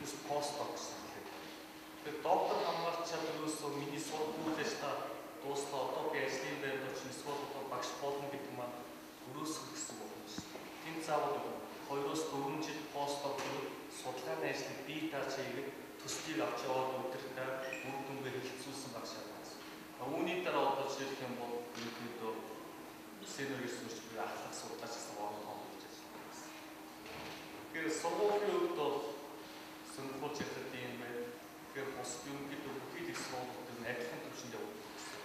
биднес постдок гэсэн хэлээ. Тэгэхээр доктор хамгаалчаад ерөөсөө миний сургууль ажлаа дууслаа, одоо би ажлын байранд очиж эсвэл одоо багш болно гэдэг маань өрөөсгөх гэсэн үг юм шүү. Тэнд заавал 2-4 жил постдок судалгааны ажлыг бие дааж хийгээд төслийг авч яваад өдөртөө үр дүнгээ хэлэлцүүлсэн багш шаардсан. Үүний дараа одоо жишээлх юм бол ерөнхийдөө senior research буюу ахлах судлаач гэсэн орон тоо болж ажилласан гэсэн. Тэгэхээр сургуулийн хувьд бол сонирхолж ярихад юм байна. Тэгэхээр бус ерөнхийдөө бүхий л их сургуулиуд нь адилхан түвшинд явагддаг гэсэн.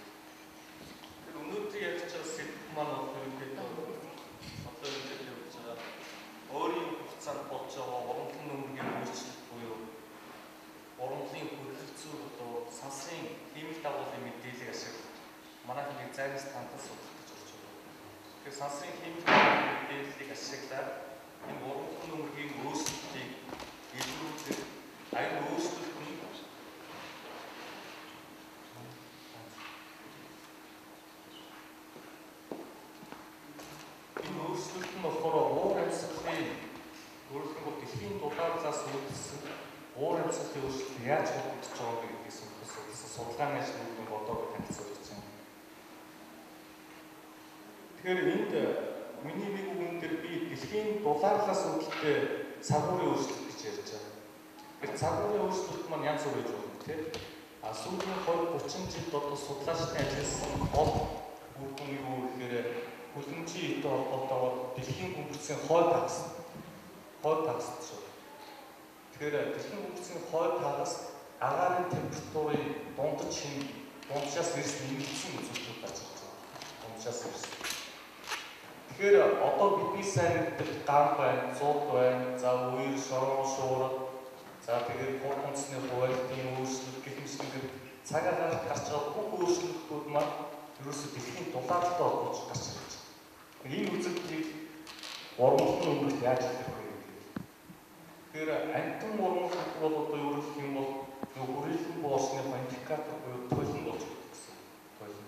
Тэгэхээр өнөөдөр ярьж байгаа сэдв маань бол ерөнхийдөө одоо ингээд явж байгаа өөрийн хугацаанд болж байгаа урамлан нөмргийн өөрчлөлт буюу урамлын хөрөлцөө одоо сансрын хиймэл дагуулын мэдээллийг ашиглаж манайхан нэг зайнаас хандан судлах гэж орж байгаа. Тэгэхээр сансрын хиймэл дагуулын мэдээллийг ашиглаад энэ урамлан нөмргийн өөрчлөлтийг илрүүлэх, аян өөрчлөлт нь энэ өөрчлөлт нь болохоор уур амьсгалын өөрөлдөх бол дэлхийн дулаалаас үүдэлсэн уур амьсгалын өөрчлөлт яаж холбогдож байгаа вэ гэдгийг судалсан судалгааны ажлыг одоо танилцуулж байна. Тэгэхээр энд миний нэг үгэн дээр би дэлхийн дулаалаас үүдэлтэй цагуурын өөрчлөлт гэж ярьж байгаа. Тэгэхээр цагуурын өөрчлөлт маань янз бүр байж болно тийм. А сүүлийн 20 30 жилд одоо судлаачдын ажилласан гол үр дүн юу гэхээр хүлэмжийн эдтэй холбоотойгоор дэлхийн хөнгөрцийн хой тагс. Хой тагс шүү. Тэгэхээр дэлхийн хөнгөрцийн хой тагс агаарын температурын дундаж хин дунджаас эрс нэмэгдсэн үзүүлэлтүүд гарч ирж байгаа. Дунджаас эрс. Тэгэхээр одоо бидний сайн мэддэг гам байна, зуд байна, за үер, шорон, шуурга, за тэгээд хурд хүнсний хуваалтын өөрчлөлт гэх мэт ингээд цаг агаарт гарч байгаа бүх өөрчлөлтүүд маань ерөөсөө дэлхийн дулаалтай холбож гарч ирж байгаа. Энэ үзэгдлийг урамлан нөмрөлт яаж илэрх вэ гэдэг. Тэгэхээр амтан урамлал гэдэг бол одоо юу гэх юм бол хүрээлэн боосны индикатор буюу толин болж өгдөг гэсэн. Толин.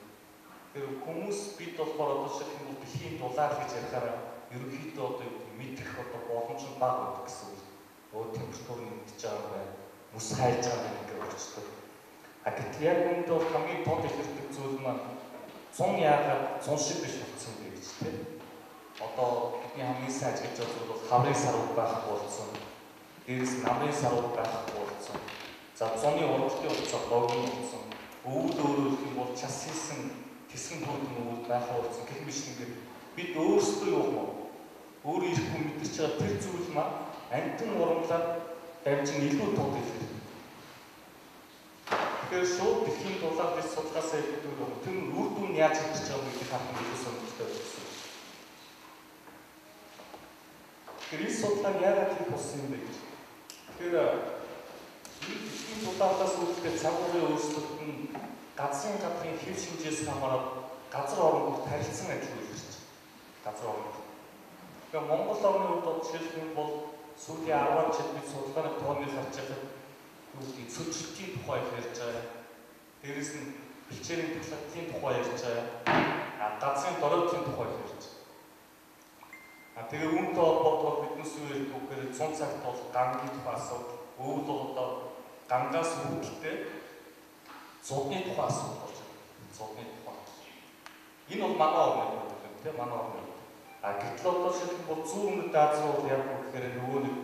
Тэгэхээр хүмүүс бид болохоор одоо жишээлх юм бол дэлхийн дулаал гэж ярихаараа ерөнхийдөө одоо юу гэдэг мэдэх одоо боломж нь бага байдаг гэсэн үг. Өө температур нэмэгдэж байгаа юм байна. Мөс хайж байгаа юм ингээд орчдөг. А гэтэл яг үүндээ бол хамгийн тод илэрдэг зүйл маань 100 яагаад 100 шиг биш болсон бэ гэж тийм. Одоо бидний хамгийн сайн ажиглаж байгаа зүйл бол хаврын сарууд байхгүй болсон. Дээрээс нь намрын сарууд байхгүй болсон. За зуны ургалтын хугацаа богино болсон. Өвөл өөрөөр юм бол час хийсэн тэсгэн хүрдэн өвөл байхгүй болсон. Гэх мэт ингээд бид өөрсдөө юу юм бэ? Өөрөө ирэхгүй мэдэрч байгаа тэр зүйл маань амтан урамлаар дамжин илүү тод илэрдэг. Тэгэхээр шууд дэлхийн дулаан дэс судалгаасаа илүүдэг юм. Тэр үр дүн нь яаж илэрч байгаа гэдгийг харах нь илүү сонирхолтой байсан. Тэгэхээр энэ судалгааг яагаад хийх болсон юм бэ гэж. Тэгэхээр энэ дэлхийн дулаалаас үүдэлтэй цагуурын өөрчлөлт нь газрын гадрын хэв шинжээс хамаарат газар оронгууд харилцан адил илэрч байна. Газар оронгууд. Тэгэхээр Монгол орны хувьд бол жишээлх юм бол сүүлийн 10 жил бид судалгааны тооны харж байхад юу цөцөлтийн тухай их ярьж байгаа. Дээрээс нь бэлчээрийн тахлагдлын тухай ярьж байгаа. А газрын дөрөвтийн тухай их ярьж байгаа. А тэгээ үүнтэй холбоотойгоор биднес юу ярьдаг вэ гэхээр 100 цагт бол гангийн тухай асуудал, өвөл бол одоо гангаас үүдэлтэй зудны тухай асуудал болж байна. Зудны тухай. Энэ бол манай орны асуудал юм тийм манай орны. А гэтэл одоо жишээлбэл бол зүүн өмнөд Ази бол яг юу гэхээр нөгөө нэг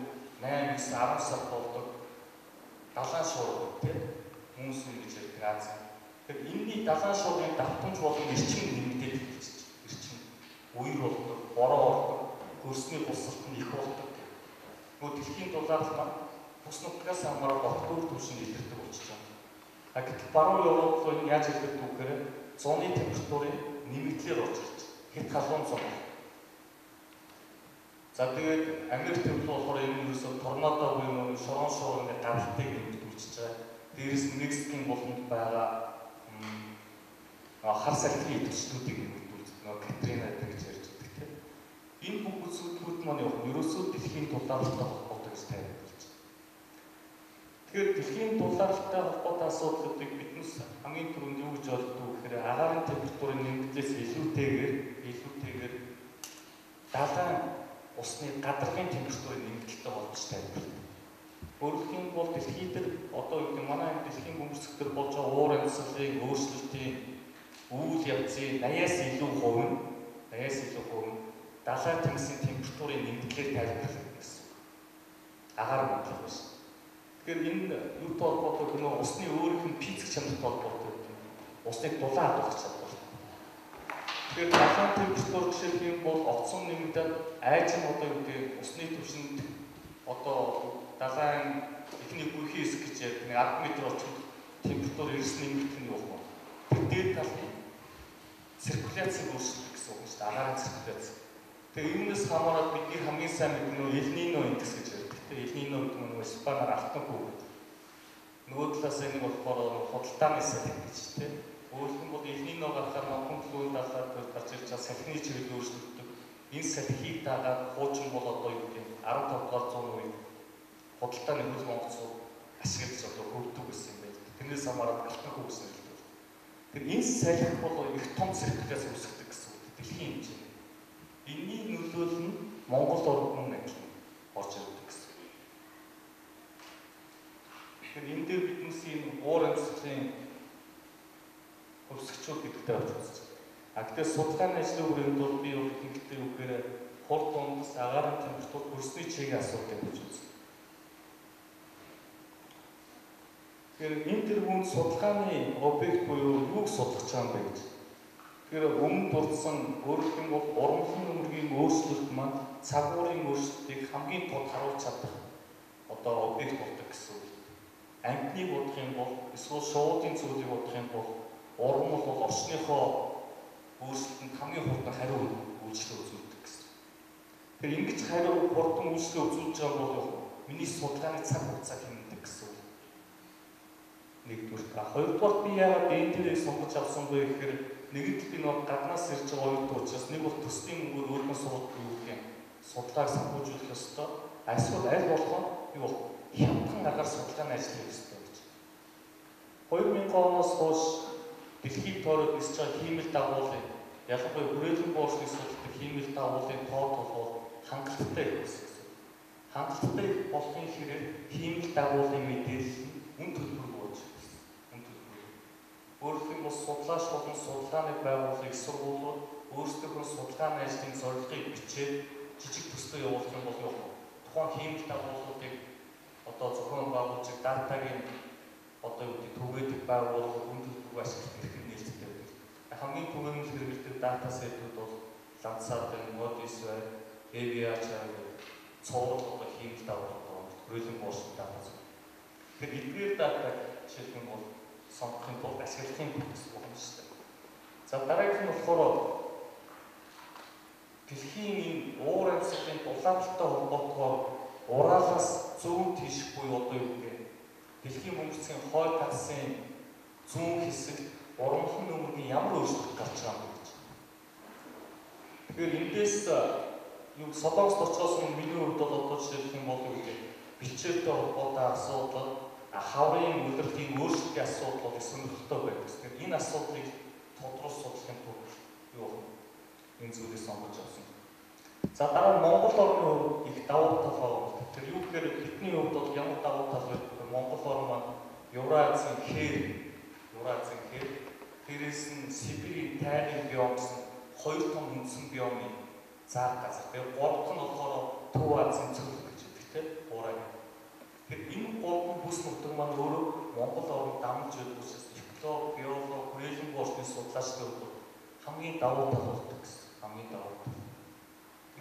8 9 10 сард болдог далайн шуурга тийм хүмүүс нь гэж ярьдаг Ази. Тэгэхээр энэний далайн шуургын давтамж болон эрчим нэмэгдээд эхэлж байна. Эрчим үер болдог, бороо болдог, хөрсний бусалт нь их болдог. Нөгөө дэлхийн дулаал маань бүс нутгаас хамаарат огт өөр түвшинд илэрдэг болчихж байгаа. А гэтэл баруун Европ руу энэ яаж илэрдэг вэ гэхээр зуны температурын нэмэгдлээр орж ирж байна. Хэд халуун зун. За тэгээд Америк төвлөө болохоор энэ ерөөсөө торнадо буюу нөгөө шорон шуурганы гаралтыг нэмэгдүүлчихэж байгаа. Дээрээс нь Мексикийн буланд байгаа хар салхины идэвхжлүүдийг нэмэгдүүлдэг. Нөгөө Катрина гэж ярьж байдаг тийм. Энэ бүх үзүүлэлтүүд маань яг ерөөсөө дэлхийн дулаалтай холбоотой гэж тайлбарлаж байна. Тэгэхээр дэлхийн дулаалтай холбоотой асуудлуудыг биднес хамгийн түрүүнд юу гэж ойлгодог вэ гэхээр агаарын температурын нэмэгдлээс илүүтэйгээр далайн усны гадаргын температурын нэмэгдэлтэй холбож тайлбарладаг. Өөрөлдөх юм бол дэлхий дээр одоо юу гэдэг манай энэ дэлхийн бөмбөрцөх дээр болж байгаа уур амьсгалын өөрчлөлтийн үйл явцын 80-аас илүү хувь нь 80-аас илүү хувь нь далайн тэнгисийн температурын нэмэгдлээр тайлбарлагдана гэсэн. Агаар мөндлөх биш. Тэгэхээр энэ юутай холбоотой гэнэ усны өөрийнх нь физик чанартай холбоотой гэдэг. Усныг дулаан хадгалах чадвар. Тэгэхээр далайн температур жишээлх юм бол огцом нэмэгдээд айжин одоо юу гэдэг усны түвшинд одоо далайн эхний гүйхийн хэсэг гэж ярьдаг нэг 10 м орчимд температур эрс нэмэгдэх нь юу вэ? Тэр дээд талын циркуляцийг өөрчилдөг гэсэн үг шүү дээ. Агаарын циркуляц. Тэгээ үүнээс хамаарат бидний хамгийн сайн мэднэ нь Эль Нино индекс гэж ярьдаг. Тэгээ Эль Нино гэдэг нь Испаниар алтан хүү гэдэг. Нөгөө талаас энэ болохоор худалдааны салхи гэж тийм. Өөрөлдөх нь бол Эль Нино гарахаар Монгол төлөвийн далаар гарч ирж байгаа салхины чиглэл өөрчлөгддөг. Энэ салхийг дагаад хуучин бол одоо юу гэдэг 15 дугаар зууны үед худалдааны хөл онгоцууд ашиглаж одоо хөвдөг гэсэн юм байна. Тэрнээс хамаарат алтан хүү гэсэн хэлдэг. Тэр энэ салхи бол их том циркуляц үүсгэдэг гэсэн үг. Дэлхийн хэмжээний. Энэний нөлөөлөл нь Монгол орнд мөн адилхан орж ирдэг гэсэн. Тэгэхээр энэ дээр биднээс энэ уур амьсгалын хувьсгчуд гэдэгтэй авч үзэж байна. А гэхдээ судалгааны ажлын хүрээнд бол би бол ихэнхдээ юу гэхээр хурд дундас агаарын температур хөрсний чигийн асуудлыг гэж үзсэн. Тэгэхээр энэ тэргуунд судалгааны объект буюу юуг судлах гэж байгаа юм бэ гэж. Тэгэхээр өмнө дурдсан өөрөлдөх юм бол ургамлын нөмргийн өөрчлөлт маань цагуурын өөрчлөлтийг хамгийн тод харуулж чадах одоо объект болдог гэсэн үг. Амьтныг бодох юм бол эсвэл шуудын зүйлийг бодох юм бол ургамал бол орчныхоо өөрчлөлтөнд хамгийн хурдан хариу үйлчлэл үзүүлдэг гэсэн. Тэгэхээр ингэж хариу хурдан үйлчлэл үзүүлж байгаа бол миний судалгааны цаг хугацааг хэмнэдэг гэсэн үг. Нэгдүгээр. Хоёрдугаар би яагаад энэ дээрээ сонгож авсан бэ гэхээр нэгд би нэг гаднаас ирж байгаа оюутан учраас нэг бол төслийн мөнгөөр өөрийнхөө сургууль юу гэх юм судалгааг санхүүжүүлэх ёстой. Эсвэл аль болох юу хямдхан аргаар судалгааны ажил хийх ёстой гэж. 2000 оноос хойш дэлхийд тойроод нисэж байгаа хиймэл дагуулын ялангуяа хүрээлэн боорчныг судалдаг хиймэл дагуулын тоо толгой хангалттай их болсон гэсэн. Хангалттай их болохын хэрээр хиймэл дагуулын мэдээлэл нь үн төлбөргүй болж ирсэн. Үн төлбөргүй. Өөрөлдөх юм бол судлаач болон судалгааны байгууллага их сургуулиуд өөрсдийнхөө судалгааны ажлын зорилгыг бичээд жижиг төслөө явуулах юм бол юу вэ? Тухайн хиймэл дагуулуудыг одоо зохион байгуулж датагийн одоо юу гэдэг түгээдэг байгууллага үн төлбөргүй ашиглах эрх нь нээлттэй байдаг. Хамгийн түгээмэл хэрэглэдэг дата сетүүд бол Landsat, MODIS, AVH гэдэг цуврал одоо хиймэл дагуулга байгаа. Хүрээлэн буурсан дата зүйл. Тэгэхээр эдгээр датаг жишээлх юм бол сонгохын тулд ашиглахын тулд гэсэн үг юм шүү дээ. За дараагийнх нь болохоор дэлхийн энэ уур амьсгалын дулаалтай холбоотойгоор Уралаас зүүн тийш буюу одоо юу гэх дэлхийн бөмбөрцгийн хойд тагасын зүүн хэсэг ургамлын нөмргийн ямар өөрчлөлт гарч байгаа юм бэ гэж. Тэгэхээр эндээс юу Солонгост очихоос өмнө миний хувьд бол одоо жишээлх юм бол юу гэх бэлчээртэй холбоотой асуудал, хаврын удирдлагын өөрчлөлтийн асуудал бол их сонирхолтой байдаг. Тэгэхээр энэ асуудлыг тодорхой судлахын тулд юу вэ? Энэ зүйлийг сонгож авсан. За дараа нь Монгол орны хувьд их давуу тал байгаа. Тэр юу гэхээр бидний хувьд бол ямар давуу тал вэ гэхээр Монгол орн маань Евразийн хээр, Евразийн хээр, дээрээс нь Сибирийн тайгын биом гэсэн хоёр том үндсэн биомын заар газар. Тэгээ гурав дахь нь болохоор Төв Азийн цөлх гэж хэлдэг тийм уурай. Тэгэхээр энэ гурван бүс нутаг маань өөрөө Монгол орнд дамж байдаг учраас эколог, биолог, хүрээлэн буурчны судлаачдын хувьд хамгийн давуу тал болдог гэсэн. Хамгийн давуу тал.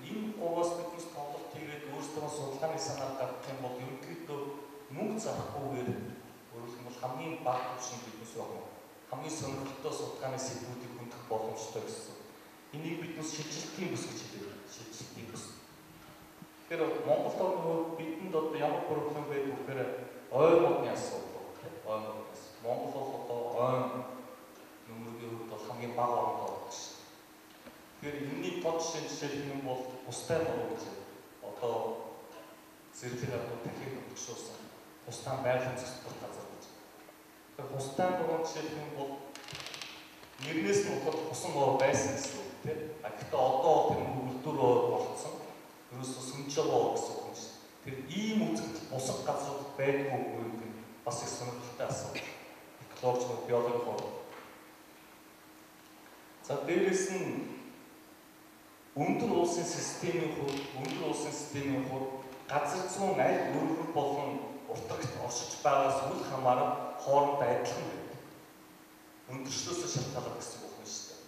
Энэ гурваас биднес тоглолт хийгээд өөрсдөө судалгааны санааг гаргах юм бол ерөнхийдөө мөнгө зарахгүйгээр өөрөлдөх юм бол хамгийн бага түвшинд биднес явах юм. Хамгийн сонирхолтой судалгааны сэдвүүдийг хөндөх боломжтой гэсэн. Энийг биднес шилжилтийн бүс гэж хэлдэг. Шилжилтийн бүс. Тэгэхээр Монгол орны хувьд бидэнд одоо ямар проблем байдаг вэ гэхээр ой модны асуудал. Ой модны асуудал. Монгол бол одоо ой нөмргийн хувьд бол хамгийн бага оронд ордог шээ. Тэгэхээр энэний тод жишээ жишээлх юм бол тустай нуруу гэж одоо зэрлэг аргууд дахин нутагшуулсан тустай байгалийн засвар газар гэж. Тэгэхээр тустай нуруу жишээлх юм бол нэрнээс нь бодоход хусан нуруу байсан гэсэн үг тийм. А гэхдээ одоо тэр үйлдвэр болцсон. Ерөөсөө сүнж байгаа гэсэн үг юм шүү. Тэр ийм үзэгдэлтэй бусад газрууд байдгүй гэдэг нь бас их сонирхолтой асуудал. Экологч нь биологи хоо. За дээрэс нь өндөр уусын системийн хувьд, өндөр уусын системийн хувьд газар зүүн аль өргөн болон уртагт оршиж байгаас үл хамааран хоорондоо адилхан байдаг. Өндөрчлөөсөө шалтгаалаад гэсэн үг юм шүү дээ.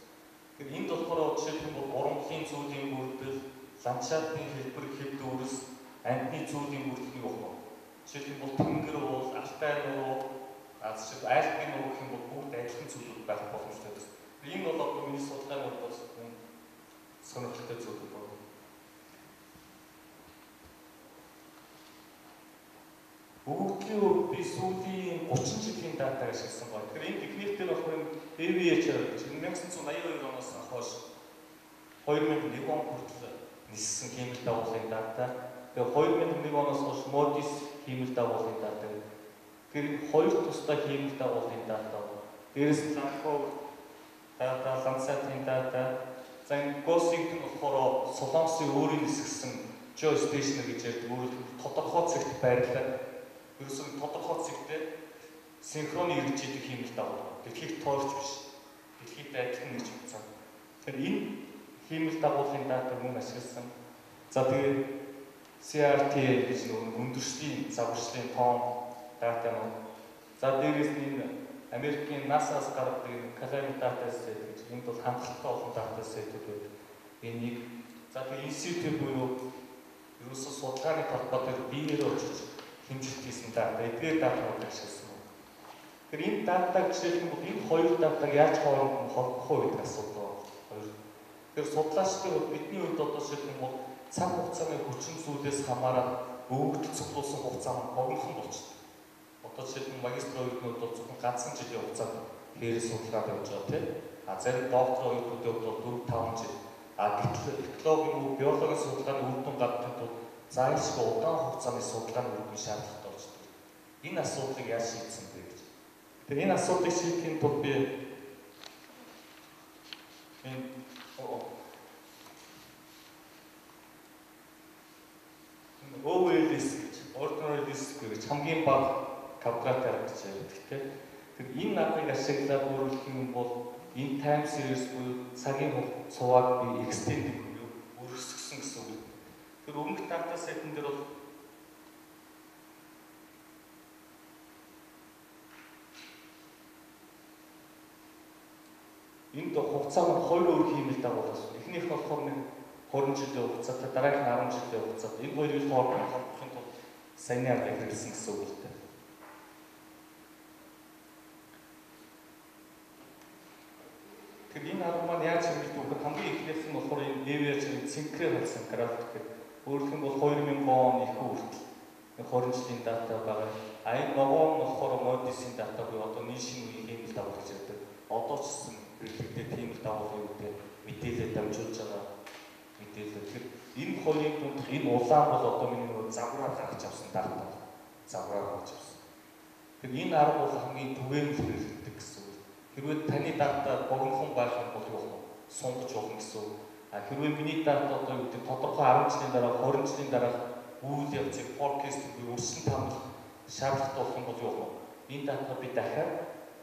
Тэгэхээр энд болохоор жишээлх юм бол урамлын зүйлийн бүрдэл, ландшафтын хэлбэр, хэв дүрс, амьтны зүйлийн бүрдэл нь юу вэ? Жишээлх юм бол тэнгэр уул, Алтай нуруу, жишээл Альпийн нуруу гэх юм бол бүгд адилхан зүйлүүд байх боломжтой гэсэн. Энэ бол одоо миний судалгааны хувьд бас сонирхолтой зүйл байна. Өгөгдлийн хувьд би сүүлийн 30 жилийн датаг ашигласан байна. Тэгэхээр энд эхнийх дээр болохоор AVHR гэж 1982 оноос хойш 2001 он хүртэл ниссэн хиймэл дагуулын дата. Тэгээ 2001 оноос хойш MODIS хиймэл дагуулын дата. Тэгэхээр энэ хоёр тусдай хиймэл дагуулын дата. Дээрээс нь Vancouver дата, Landsat-ын дата. За энэ GOES-ийн нь болохоор Солонгосын өөрийн нисгсэн geostationary гэж ярьдаг. Өөрөөр хэлбэл тодорхой цэгт байрлал. Ерөөсөө тодорхой цэгтээ синхрон эргэж идэг хиймэл дагуул. Дэлхийг тойрч биш. Дэлхийд адилхан гэж утсан. Тэгэхээр энэ хиймэл дагуулын дата мөн ашигласан. За тэгээд CRT гэж нөгөө өндөрчлийн загварчлалын тоон дата юм. За дээрээс нь энэ Америкийн NASA-аас гаргадаг Climate Data Set гэж энд бол хангалттай олон дата сетүүд байдаг. Энийг за тэгээд институт буюу ерөөсөө судалгааны талбай дээр биеэр очиж хэмжилт хийсэн дата, эдгээр датануудыг ашигласан. Тэгэхээр энэ датаг жишээлх юм бол энэ хоёр датаг яаж хооронд нь холбох вэ гэдэг асуудал байна. Тэгэхээр судлаачдын хувьд бидний хувьд одоо жишээлх юм бол цаг хугацааны хүчин зүйлээс хамааран өгөгдөл цуглуулсан хугацаа нь богинохон болчихдог. Одоо жишээлх нь магистр оюутнууд бол зөвхөн ганцхан жилийн хугацаанд хээрээ судалгаа явуулж байгаа тийм. А зарим доктор оюутнуудын хувьд бол 4-5 жил. А гэтэл экологийн үү, биологийн судалгааны үр дүн гаргахын тулд зайлшгүй удаан хугацааны судалгааны үр дүн шаардлагатай болчихдог. Энэ асуудлыг яаж шийдсэн бэ гэж. Тэгэхээр энэ асуудлыг шийдэхийн тулд би энэ OLS гэж, Ordinary Least Square гэж хамгийн бага квадрат арга гэж ярьдаг тийм. Тэгэхээр энэ аргыг ашиглаад өөрөлдөх юм бол энэ time series буюу цагийн цувааг би extend буюу өргөсгсөн гэсэн үг. Тэр өмнөх дата сетэн дээр бол энд хугацаа нь хоёр өөр хиймэл дагуулсан. Эхнийх нь болохоор нэг 20 жилийн хугацаатай, дараагийнх нь 10 жилийн хугацаатай. Энэ хоёрыг хооронд холбохын тулд саяны аргыг хэрэглэсэн гэсэн үг л дээ. Тэгэхээр энэ арга маань яаж хэрэглэдэг вэ гэхээр хамгийн эхнийх нь болохоор энэ AVH-ийн цэнхрээр болсон график гэх. Өөрөлдөх нь бол 2000 он их хүртэл 20 жилийн дата байгаа. А энэ ногоон нь болохоор MODIS-ийн дата буюу одоо нийт шинэ үеийн хиймэл дагуул гэж ярьдаг. Одоо ч гэсэн хэрэглэгдэх хиймэл дагуулын үедээ мэдээлэл дамжуулж байгаа мэдээлэл. Тэгэхээр энэ хоёрын дундх энэ улаан бол одоо миний нөгөө загвараар гаргаж авсан дата. Загвараар гаргаж авсан. Тэгэхээр энэ арга бол хамгийн түгээмэл хэрэглэгддэг гэсэн үг. Хэрвээ таны дата богинохон байх юм бол юу вэ? Сунгаж явах гэсэн үг. А хэрвээ миний дата одоо юу гэдэг тодорхой 10 жилийн дараа, 20 жилийн дараа үйл явцыг forecast буюу өрсөн таамаглах шаардлагатай болох юм бол юу вэ? Энэ датаа би дахиад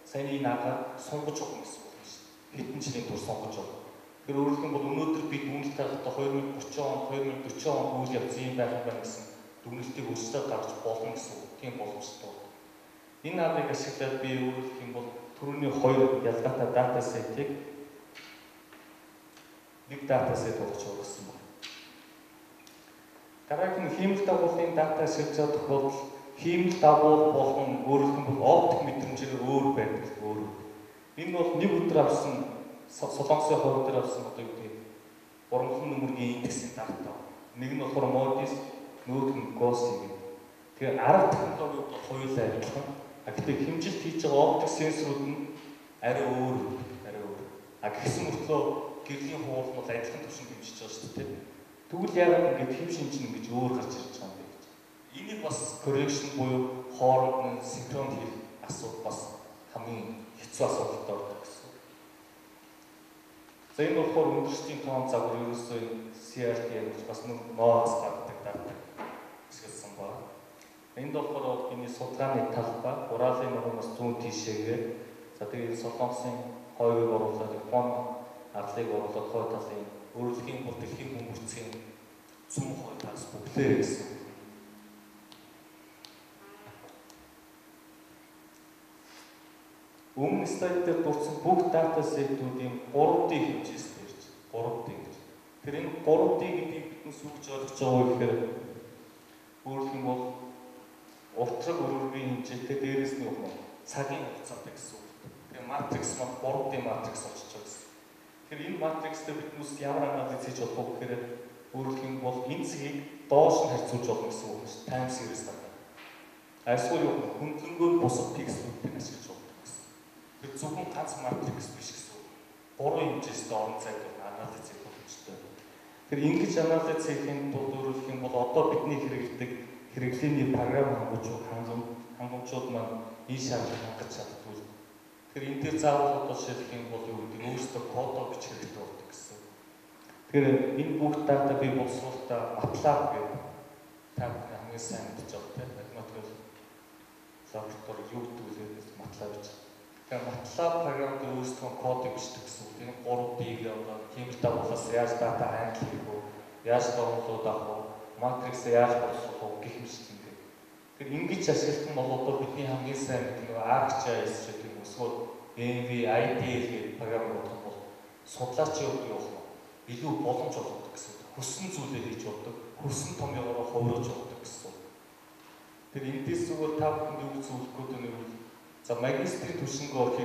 саяны энэ аргаар сунгаж явах гэсэн үг юм шүү дээ. Хэдэн жилийн турш сунгаж явах. Тэгэхээр өөрөлдөх юм бол өнөөдөр би дүгнэлт гаргахдаа 2030 он, 2040 он үйл явц ийм байх юм байна гэсэн дүгнэлтийг өрсөлдөд гаргаж болно гэсэн үг. Тийм боломжтой. Энэ аргыг ашиглаад би өөрөлдөх юм бол түрүүний хоёр ялгаатай дата сетийг нэг дата сет болгож өгсөн байна. Дараагийн нь хиймэл дагуулын дата ашиглаж байгаа тохиолдолд хиймэл дагуул болон өөрөлдөх нь бол оптик мэдрэмжээр өөр байдаг өөр. Энэ бол нэг өдөр авсан Солонгосын ховор дээр авсан одоо юу гэдэг гурван нүмергийн индексийн дата. Нэг нь болохоор MODIS, нөгөөх нь GOES гэх. Тэгэхээр арга технологи бол хоёулаа адилхан. А гэхдээ хэмжилт хийж байгаа оптик сенсорууд нь арай өөр, арай өөр. А тэгсэн мөртлөө гэрлийн хууль нь бол адилхан түвшинд хэмжиж байгаа шүү дээ. Тэгвэл яагаад ингэж хэв шинж нь ингэж өөр гарч ирж байгаа юм бэ гэж. Энийг бас correction буюу хооронд нь синхрон хийх асуудал бас хамгийн хэцүү асуудалтай ордог гэсэн. За энэ болохоор өндөрчдийн тоон загвар ерөөсөө CRT гэж бас нэг ноос гаргадаг дата ашигласан байна. Энд болохоор энэ судалгааны талбай Уралын нугуунаас зүүн тийшээгээ за тэгээд Солонгосын хойгийг оруулаад Японы арлыг оруулаад хой талын өөрлөхийн бол дэлхийн хүмүүрцгийн зүүн хой талс бүглээ гэсэн. Өмнө слайд дээр дурдсан бүх дата сетүүдийн 3D хэмжээс ярьж 3D гэж. Тэр энэ 3D гэдгийг биднес юу гэж ойлгож байгаа вэ гэхээр өөрөлдөх юм бол утраг өрөвгийн хэмжээтэй дээрээс нь юу цагийн хугацаатай гэсэн үг. Тэгээ матрикс маань 3D матрикс болчихж байгаа гэсэн. Тэгэхээр энэ матрикс дээр биднес ямар анализ хийж болох вэ гэхээр өөрөлдөх юм бол энэ цэгийг доош нь харьцуулж болно гэсэн үг шүү. Time series дата. Эсвэл юу хөндлөнгөөр бусад пикселүүдийг ашиглаж болно гэсэн. Тэр зөвхөн ганц матрикс биш гэсэн үг. Гурван хэмжээтэй орон зайд анализ хийх боломжтой. Тэр ингэж анализ хийхин тулд өөрөлдөх юм бол одоо бидний хэрэглэдэг хэрэглээний програм хангамжууд маань энэ шаардлага хангаж чаддгүй. Тэр энэ дээр заавал одоо жишээлх юм бол юу гэдэг өөрсдөө кодоо бичих хэрэгтэй болдог гэсэн. Тэгэхээр энэ бүх дата би боловсруулахдаа MATLAB гэдэг та бүхэн хамгийн сайн мэдж байгаа тийм математикийн лаборатори юу гэдэг вэ MATLAB гэж. Тэгэхээр MATLAB програм дээр өөрсдөө кодыг бичдэг гэсэн үг. Энэ 3D-г одоо хиймэл дагуулаас яаж дата handle хийх вэ? Яаж download авах вэ? Матриксээ яаж боловсруулах вэ гэх мэт ингээд. Тэгэхээр ингэж ашиглах нь бол одоо бидний хамгийн сайн мэддэг нэг ArcGIS гэдэг юм эсвэл MV, IDL гэдэг програм бодох бол судлаачийн хувьд юу вэ? Илүү боломж олгодог гэсэн үг. Хүссэн зүйлээ хийж болдог, хүссэн томьёогоор хувирж болдог гэсэн үг. Тэр эндээс зүгээр та бүхэнд юу зөвлөх гээд байна вэ? За магистрийн түвшингөө орох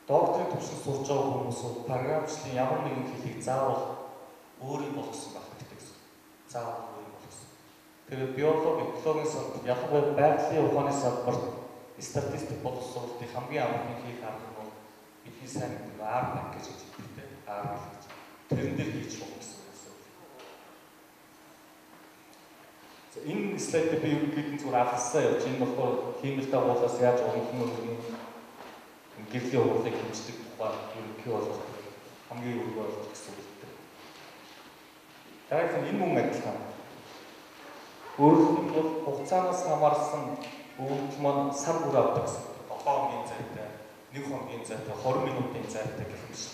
докторийн түвшинд сурж байгаа хүмүүс бол програмчлалын ямар нэгэн хэлийг заавал өөрийн болгосон байх хэрэгтэй гэсэн. Заавал өөрийн болгосон. Тэр биологи, экологийн салбарт, ялангуяа байгалийн ухааны салбарт статистик боловсруулалтыг хамгийн амархан хийх арга нь бол бидний сайн мэддэг R package гэж хэлдэг тийм R гэж. Тэрэн дээр хийж болох гэсэн үг. За энэ слайд дээр би ерөнхийдөө зүгээр алгасаа явж энэ болохоор хиймэл дагуулаас яаж ургамал нөмрийн гэрлийн хурлыг хэмждэг тухай ерөнхий ойлгох хамгийн өргөн ойлгох гэсэн үг. Дараагийнх нь энэ мөн адилхан. Өөрөлдөх нь бол хугацаанаас хамаарсан өгөгдөл маань сар бүр авдаг гэсэн. 7 хоногийн зайтай, 1 хоногийн зайтай, 20 минутын зайтай гэх мэт.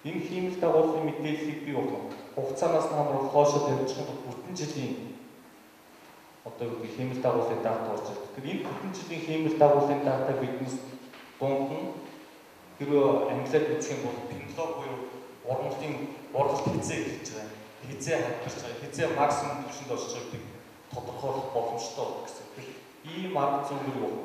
Энэ хиймэл дагуулын мэдээллийг бий болгох хугацаанаас нь хамаарал хоошоо тавьчих юм бол бүтэн жилийн одоо юу гэх хиймэл дагуулын дата орж ирдэг. Тэгэхээр энэ бүтэн жилийн хиймэл дагуулын дата биднес дунд нь хэрвээ англиар үзэх юм бол пенлог буюу ургамлын ургалт хизээ гэж байгаа. Хизээ хадгалж байгаа, хизээ максимум түвшинд очиж байгаа гэдэг тодорхойлох боломжтой болно гэсэн. Тэгэхээр ийм арга зүйн юу вэ?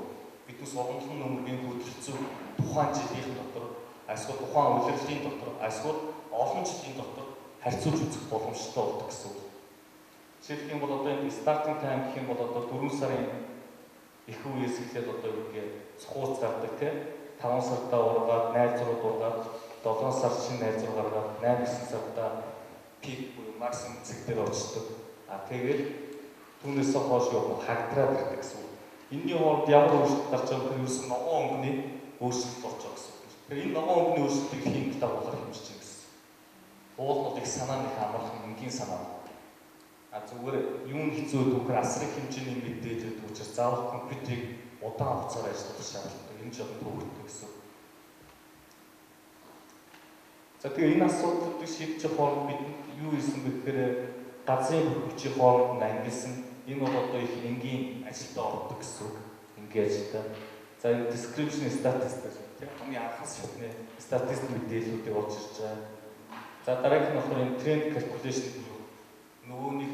Биднес ургамлын нөмргийн хөдөлцөв тухайн жилийн дотор, эсвэл тухайн улирлын дотор, эсвэл олон жилийн дотор харьцуулж үзэх боломжтой болдог гэсэн үг. Жишээлх юм бол одоо энэ starting time гэх юм бол одоо 4 сарын их үеэс эхлээд одоо юу гэдгийг цухууц гардаг тийм 5 сартаа ургаад, найзрууд ургаад, 7 сар шинэ найзруу гаргаад, 8 9 сартаа пик буюу максимум цэг дээр очдог. А тэгээд түүнээс хойш юу хагдраад ирдэг гэсэн үг. Энэний хооронд ямар өөрчлөлт гарч байгаа вэ? Ерөөсөн ногоон өнгөний өөрчлөлт орж байгаа гэсэн үг. Тэгэхээр энэ ногоон өнгөний өөрчлөлтийг хиймэл дагуулаар хэмжиж байгаа гэсэн. Уул нь их санаа нэг амархан энгийн санаа. А зүгээр юм хэцүү түүхээр асрыг хэмжээний мэдээлэл өгдөг учраас заавал компьютерийг удаан хугацаар ажиллах шаардлагатай. Энэ жоохон төвөгтэй гэсэн. За тэгээ энэ асуудлыг шийдэх хооронд бидэнд юу хийсэн бэ гэхээр газрын бүрхүүчийн хооронд нь ангилсан. Энэ бол одоо их энгийн ажилдаа ордог гэсэн үг. Энгийн ажилдаа. За энэ description statistics тийм хамгийн анхан шатны статистик мэдээллүүдийг олж ирж байгаа. За дараагийнх нь болохоор энэ trend calculation буюу нөгөө нэг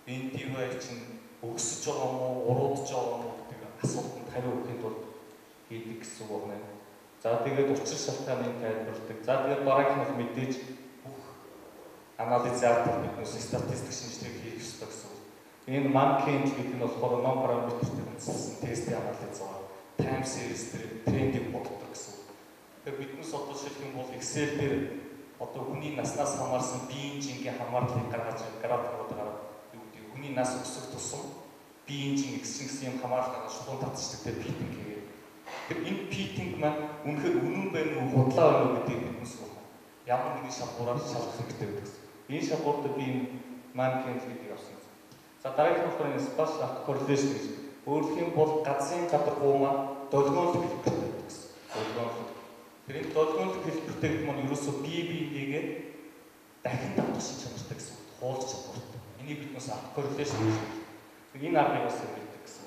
NDY чинь өсөж байгаа мó, уруудж байгаа мó гэдэг асуултанд хариу өгөхийн тулд хийдэг гэсэн үг байна. За тэгээд учир шалтгааныг тайлбарладаг. За тэгээд дараагийнх нь мэдээж бүх анализ заавал биднээс статистик шинжилгээг хийх ёстой гэсэн үг. Энэ Mankind гэдэг нь болохоор non parameter үндэслэсэн тестийн анализ байгаа. Time series дээр трендийг боддог гэсэн үг. Тэгэхээр биднээс одоо жишээлх юм бол Excel дээр одоо хүний наснаас хамаарсан биеийн жингийн хамаарлыг гаргаж графикууд гараад юу гэдэг хүний нас өсөх тусам биеийн жин гэсэн юм хамаарал гаргаж шулуун татчихдаг тэр fitting хийгээд. Тэр энэ fitting маань үнэхээр үнэн байна уу, худлаа байна уу гэдгийг биднес ямар нэгэн шалгуураар шалгах хэрэгтэй байдаг гэсэн. Энэ шалгуур дээр би энэ Mankind гэдгийг авсан. За дараагийнх нь болохоор энэ spatial correlation гэж Өөрөлдөх юм бол газрын гадаргуу маань долгионлог хэлбэртэй байдаг гэсэн. Долгионлог. Тэр энэ долгионлог хэлбэртэй гэдэг маань ерөөсөө бие биенийгээ дахин давтах шиг чанартай гэсэн. Хуулж чадвартай. Энийг бид бас correlation гэж хэлдэг. Энэ аргыг бас хэрэглэдэг гэсэн.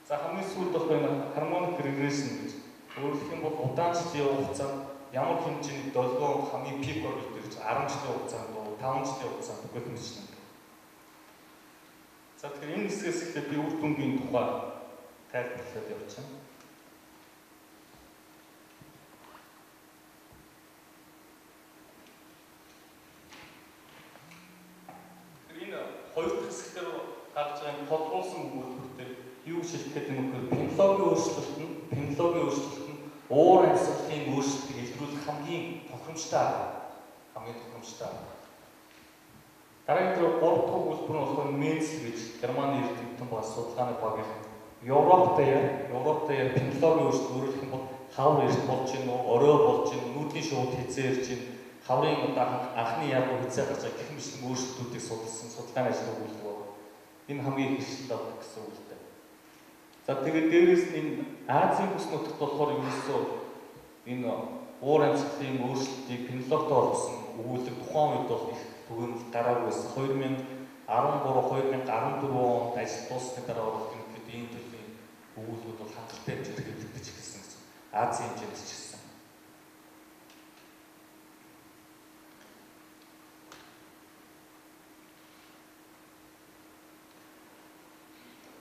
За хамгийн сүүлд болох энэ harmonic regression гэж. Өөрөлдөх юм бол удаан жилийн хугацаанд ямар хэмжээний долгион хамгийн пик орбит гэж 10 жилийн хугацаанд уу 5 жилийн хугацаанд гэх мэт. За тэгэхээр энэ хэсгээс эхлээд би үр дүнгийн тухай тайлбарлаад явчихна. Тэгэхээр энэ хоёр дахь хэсгээр гарч байгаа энэ тодруулсан өгүүлбэртэй юу шилжих гэдэг юм бэ? Пенологийн өөрчлөлт нь уур амьсгалын өөрчлөлтийг илрүүлэх хамгийн тохиромжтой арга. Хамгийн тохиромжтой арга. Дараагийн тэр 3 дахь өгүүлбэр нь болохоор Менцл гэж Германы эрдэмтэн ба судалгааны багийн Европтой пенологийн өөрчлөлт өөрөлдөх юм бол хавар эрт болж гин үү, орой болж гин, нүүдлийн шууд хизээ ирж гин, хаврын одоо анхны яруу хизээ гарч байгаа гэх мэт өөрчлөлтүүдийг судалсан судалгааны ажил өгүүлбэр байна. Энэ хамгийн их хэрэгсэл авдаг гэсэн үг л дээ. За тэгээд дээрээс нь энэ Азийн бүс нутагт болохоор ерөөсөө энэ уур амьсгалын өөрчлөлтийг пенологтой холбосон өгүүлэг тухайн үед бол их түгээмэл гараагүй байсан. 2013 2014 онд ажил дууссаны дараа бол ерөнхийдөө ийм төрлийн өгүүлбүүд бол хангалттай хэмжээнд хэвлэгдэж эхэлсэн гэсэн. Азийн хэмжээнд ч гэсэн.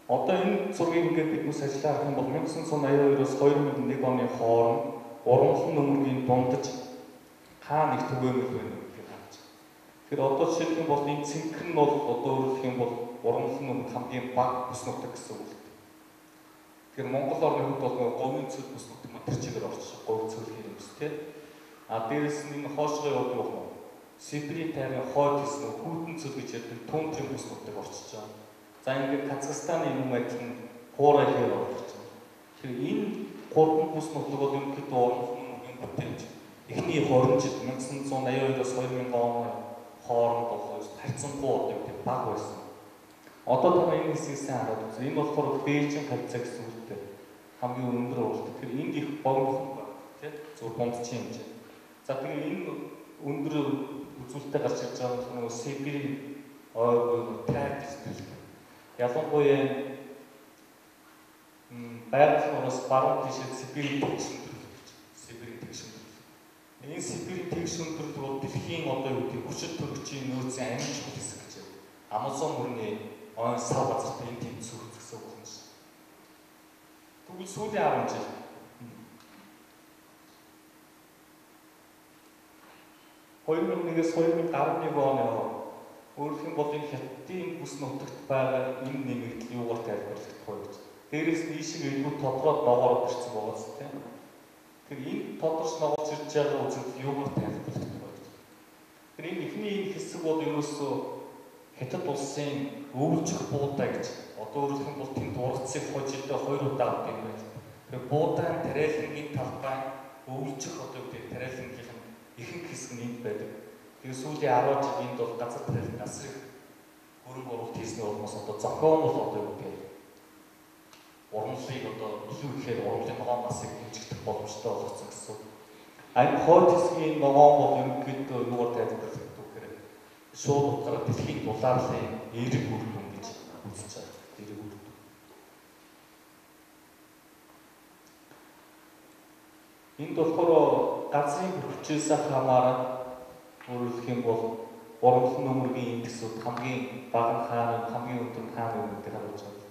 Одоо энэ зургийг ингээд бид нүс ажиллаа харах юм бол 1982-оос 2001 оны хооронд ургамлын нөмөргийн дундаж хаа нэг түгээмэл байна гэдгийг харж байна. Тэгэхээр одоо жишээлх юм бол энэ цэнхэр нь бол одоо өөрөлдөх юм бол ургамлын нөмөр хамгийн бага бүс нутаг гэсэн үг л дээ. Тэгэхээр Монгол орны хувьд бол говийн цөл бүс нутаг маань тэр чигээр орчих, говь цөл хэрэг бүс тий. А дээрэс нь энэ хоошгоо явдаг байх нь Сибирийн тайрын хойд хэсэг нь хүйтэн цөл гэж ярьдаг тундрын бүс нутаг орчиж байгаа. За ингээд Казахстаны юм адил нь хуурай хээр орж байна. Тэгэхээр энэ гурван бүс нутаг бол ерөнхийдөө ургамлын нөмөргийн бүтээмж. Эхний 20 жил 1982-оос 2000 оны хооронд бол харьцангуй одоо юу гэдэг бага байсан. Одоо та энэ хэсгийг сайн хараад үзье. Энэ болохоор Бээжин хавцаа гэсэн үгтэй хамгийн өндөр уралт. Тэгэхээр энд их богинохон байна тий. Зүгээр дундчийн хэмжээ. За тэгээ энэ өндөр үзүүлэлттэй гарч ирж байгаа нь нөгөө Сибирийн ой буюу тайр гэж нэрлэдэг. Ялангуяа байгаль нураас баруун тийшээ Сибирийн тэгш өндөрлөг гэж. Сибирийн тэгш өндөрлөг. Энэ Сибирийн тэгш өндөрлөг бол дэлхийн одоо юу гэдэг хүчит төрөгчийн нөөцийн амин чухал хэсэг гэж байна. Амазон мөрний ойн сав газарт энэ тэмцүү гэсэн үг юм шиг. Тэгвэл сүүлийн 10 жил 2001-ээс 2011 оны хооронд өөрөлдөх юм бол энэ Хятадын бүс нутагт байгаа энэ нэмэгдэл юугаар тайлбарлагдах вэ гэж. Дээрээс нь ийшээ илүү тодроод ногоороод ирсэн байгаа зү тийм. Тэгэхээр энэ тодорч ногоорч ирж байгаа үзэгдэл юугаар тайлбарлагдах вэ гэж. Тэгэхээр энэ эхний энэ хэсэг бол ерөөсөө Хятад улсын өвлжих буудаа гэж. Одоо өөрөлдөх юм бол тэнд ургацыг хожидоо 2 удаа авдаг юм байна. Тэгэхээр буудаан тариалангийн талбай өвлжих одоо юу гэдэг тариалангийнх нь ихэнх хэсэг нь энд байдаг. Тэгээ сүүлийн 10 жил энд бол газар тариалан асар их хөрөнгө оруулалт хийсний улмаас одоо зохион бол одоо юу гэдэг ургамлыг одоо илүү ихээр ургамлын ногоон масыг хэмжигдэх боломжтой болгоцсон гэсэн. А энэ хойд хэсгийн ногоон бол ерөнхийдөө юугаар тайлбарлагддаг вэ гэхээр шууд утгаараа дэлхийн дулаарлын эерэг үр дүн гэж үзэж байгаа. Эерэг үр дүн. Энд болохоор газрын хүчээс хамааран өөрөлдөх юм бол ургамлын нөмөргийн индексүүд хамгийн бага нь хаана, хамгийн өндөр нь хаана гэдгийг харуулж байгаа.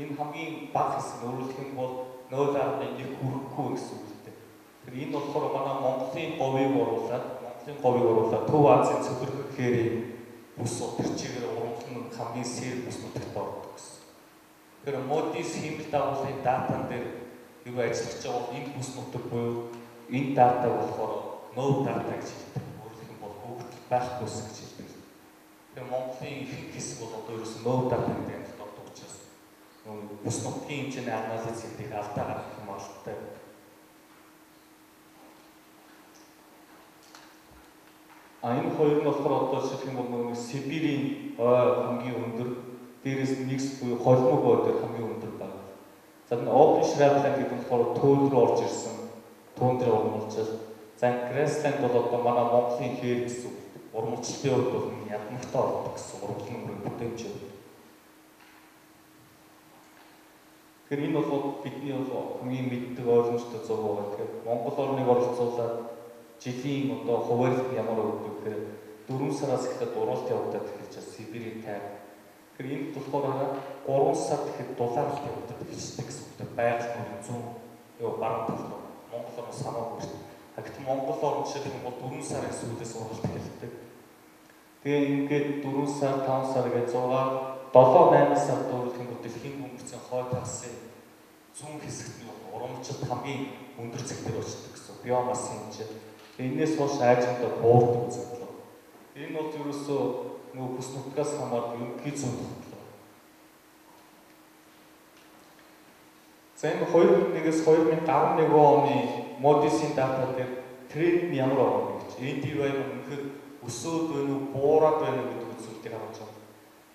Энэ хамгийн бага хэсэг нь өөрөлдөх юм бол 0.1 хүрэхгүй гэсэн үг л дээ. Тэгэхээр энэ болохоор манай Монголын говийг оруулаад, Төв Азийн цөлрөх хээрийн бүс тэр чигээр ургамлын нөмөр хамгийн сэр бүс нутагт ордог гэсэн. Тэгэхээр Moody's хиймэл дагуулын датан дээр юу ажиллаж байгаа бол энэ бүс нутаг буюу энэ дата болохоор no data гэж хэлдэг. Өөрөлдөх юм бол өгөгдөл байхгүй гэж хэлдэг. Тэгэхээр Монголын ихэнх хэсэг бол одоо ерөөсөн no data гэдэг амьд ордог учраас бүс нутгийн хэмжээний анализ хийх алдаа гаргах юм алдартай. А энэ хоёр нь болохоор одоо жишээлх юм бол нөгөө Сибирийн ой хамгийн өндөр, Дээрээс нь микс буюу холимог ой дээр хамгийн өндөр байна. За энэ open shrubland гэдэг нь болохоор төөл рүү орж ирсэн тундрын ургамалжил. За grassland бол одоо манай Монголын хээр гэсэн үг. Ургамалчлалын хувьд бол ядмагтай ордог гэсэн ургамлын бүрийн бүтээмж. Тэгэхээр энэ бол бидний бол хамгийн мэддэг ойлгомжтой зураг байгаа. Тэгэхээр Монгол орныг оролцуулаад жилийн одоо хуваарлт ямар өгдөг гэхээр 4 сараас эхлээд уралт явагдаад эхэлж байгаа Сибирийн тайв. Тэгэхээр энд болохоор 3 сар гэхэд дулаалт явагдаад эхэлждэг гэсэн үг. Байгаль нүрийн зүүн ёо баруун тал руу Монгол орноос хамаагүй шүү дээ. Гэхдээ Монгол орн жишээлх юм бол 4 сарын сүүлээс уралт эхэлдэг. Тэгээ ингээд 4 сар, 5 сар гэж 6 7 8 сард өөрөлдөх юм бол дэлхийн бөмбөрцийн хойд хагасын зүүн хэсэгт нь урамжлалт хамгийн өндөр зэгтэр очдог гэсэн биомассын хэмжээ. Энээс хойш аажимдаа буурдаг үзэгдэл. Энэ бол ерөөсөө нөгөө бүс нутгаас хамаардаг ерөнхий зүүн тогтлоо. За энэ 2001-ээс 2011 оны Moody's-ийн дата дээр тренд нь ямар байгаа вэ гэж. NDY нь үнэхээр өсөөд байна уу, буураад байна уу гэдэг үзүүлэлтийг харуулж байгаа.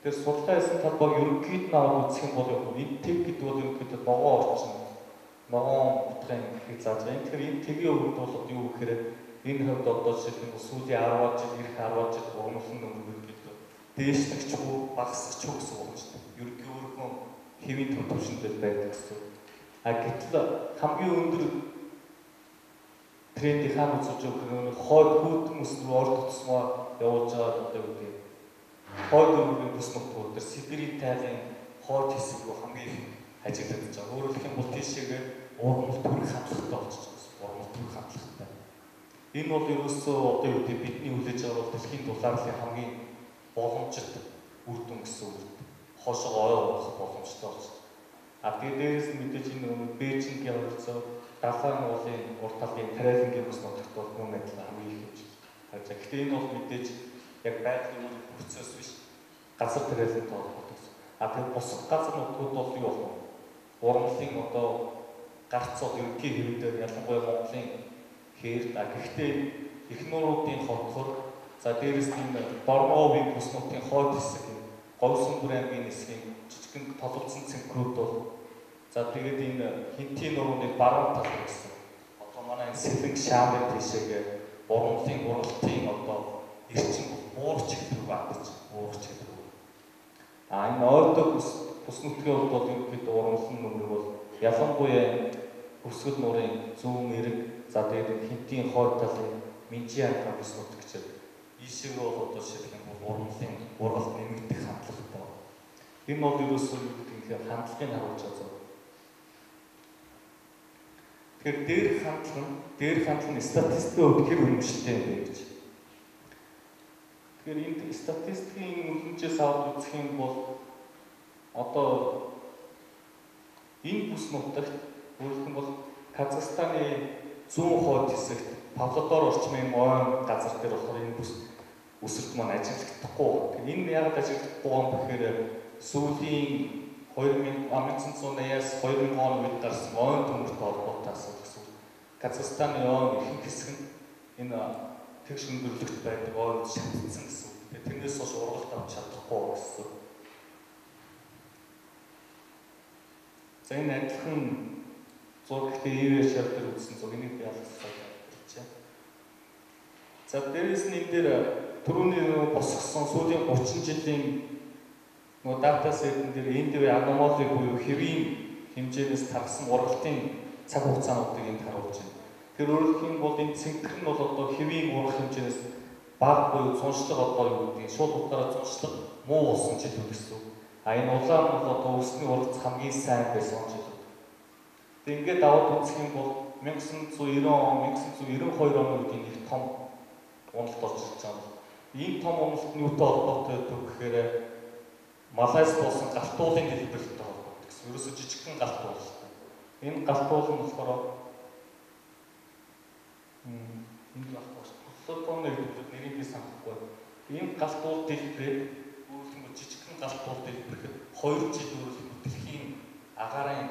Тэр судалгаа хийсэн талбайг ерөнхийд нь аваад үзэх юм бол энэ тэг гэдэг бол ерөнхийдөө ногоон орчин, ногоон утгын гэхийг зааж байгаа. Тэгэхээр энэ тэгийн хувьд бол юу гэхээр энэ хувьд одоо жишээлбэл сүүлийн 10 жил, ирэх 10 жил ургамлын нөмөр ерөнхийдөө дээшлэгч үү, багасч үү гэсэн боломжтой. Ерөнхий өөрийнхөө хэвийн төв түвшинд байдаг гэсэн. А гэтэл хамгийн өндөр трендийг хаана үзүүлж байгаа гэхээр хойд хүүтэн өс рүү орд тусмаа явуулж байгаа одоо юу гэдэг хойд өргөний бүс нутгууд дээр Сибирийн тайгын хойд хэсэг рүү хамгийн их ажиглагдаж байгаа. Өөрөөр хэлэх юм бол тийшээгээ ургамал төрөх хандлагатай болчихж байгаа. Ургамал төрөх хандлагатай. Энэ бол ерөөсөө одоо юу гэдэг бидний хүлээж байгаа бол дэлхийн дулаарлын хамгийн боломжит үр дүн гэсэн үг. Хоошоо ой ургах боломжтой болж. А тэгээ дээрээс нь мэдээж энэ Бээжингийн ойролцоо Далайн уулын урд талын Тариалангийн бүс нутагт бол мөн адилхан хамгийн их хэмжээ харж байгаа. Гэхдээ энэ бол мэдээж яг байгалийн үр процесс биш. Газар тариалантай холбоотой гэсэн. А тэгээ бусад газар нутгууд бол юу болох вэ? Ургамлын одоо гарц бол ерөнхий хэвэн дээр ялангуяа Монголын хээр. А гэхдээ их нууруудын хотхор за дээрээс нь Борногоовын бүс нутгийн хойд хэсэг, Говьсанбүр аймгийн хэсгийн жижигхэн толгоцсон цэнхрүүд бол за тэгээд энэ Хинтийн нурууны баруун тал гэсэн. Одоо манай энэ Сэлэнг Шаамын тийшээгээ ургамлын ургалтын одоо эрчим буурч рүү атаж, буурч рүү. А энэ ойрдог бүс нутгийн хувьд бол ерөнхийдөө ургамлын нөмрөг бол ялангуяа Хөвсгөл нуурын зүүн эрэг, за тэгээд Хинтийн хойд талын Минжийн хангаа бүс нутаг гэж ийшээгээ бол одоо жишээлх юм бол ургамлын ургалт нэмэгдэх хандлагатай. Энэ бол ерөөсөө юу гэдэг юм бэ? Хандлагыг харуулж байгаа зүйл. Тэгэхээр дээр хандлага нь статистикийн хувьд хэр үнэмшилтэй юм бэ гэж. Тэгэхээр энд статистикийн үнэмшээс аваад үзэх юм бол одоо энэ бүс нутагт өөрөлдөх юм бол Казахстаны зүүн хойд хэсэгт Павлодор орчмын ойн газар дээр болохоор энэ бүс өсөлт маань ажиглагдахгүй. Тэгэхээр энэ яагаад ажиглагдахгүй юм бэхээр сүүлийн 1980-аас 2000 оны үед гарсан ойн төмөртэй холбоотой асуудал гэсэн. Казахстаны ойн ихэнх хэсэг нь энэ тэгш өндөрлөгт байдаг ойнд шатцсан гэсэн. Тэгээ тэрнээс хойш ургалт авч чадахгүй гэсэн. За энэ адилхан зураг гэхдээ ивэ шар дээр үзсэн зураг энийг би алгасаад хэлчихье. За дээрээс нь энэ дээр түрүүний босгосон сүүлийн 30 жилийн нөгөө дата сетэн дээр энэ дээр аномали буюу хэвийн хэмжээнээс тархсан ургалтын цаг хугацаануудыг энд харуулж байна. Тэр өөрөлдөх юм бол энэ цэнхэр нь бол одоо хэвийн ургах хэмжээнээс бага буюу зуншлага одоо юу гэдгийг шууд утгаараа зуншлага муу болсон жилүүд гэсэн үг. А энэ улаан нь бол одоо өвсний ургац хамгийн сайн байсан жилүүд. Тэг ингээд аваад үзэх юм бол 1990 он, 1992 оны үед энэ их том уналт орж ирж байгаа. Энэ том уналт нь юутай холбоотой байдаг гэхээр Малайз болсон галтуулын дэлбэрэлттэй холбоотой гэсэн. Ерөөсөө жижигхэн галтуул л та. Энэ галтуул нь болохоор энд байхгүй шүү. Плутоны гэдэг нэрийг би санахгүй. Энэ галтуул дэлбэрээд өөрөлдөх юм бол жижигхэн галтуул дэлбэрэхэд 2 жил өөрөлдөх дэлхийн агаарын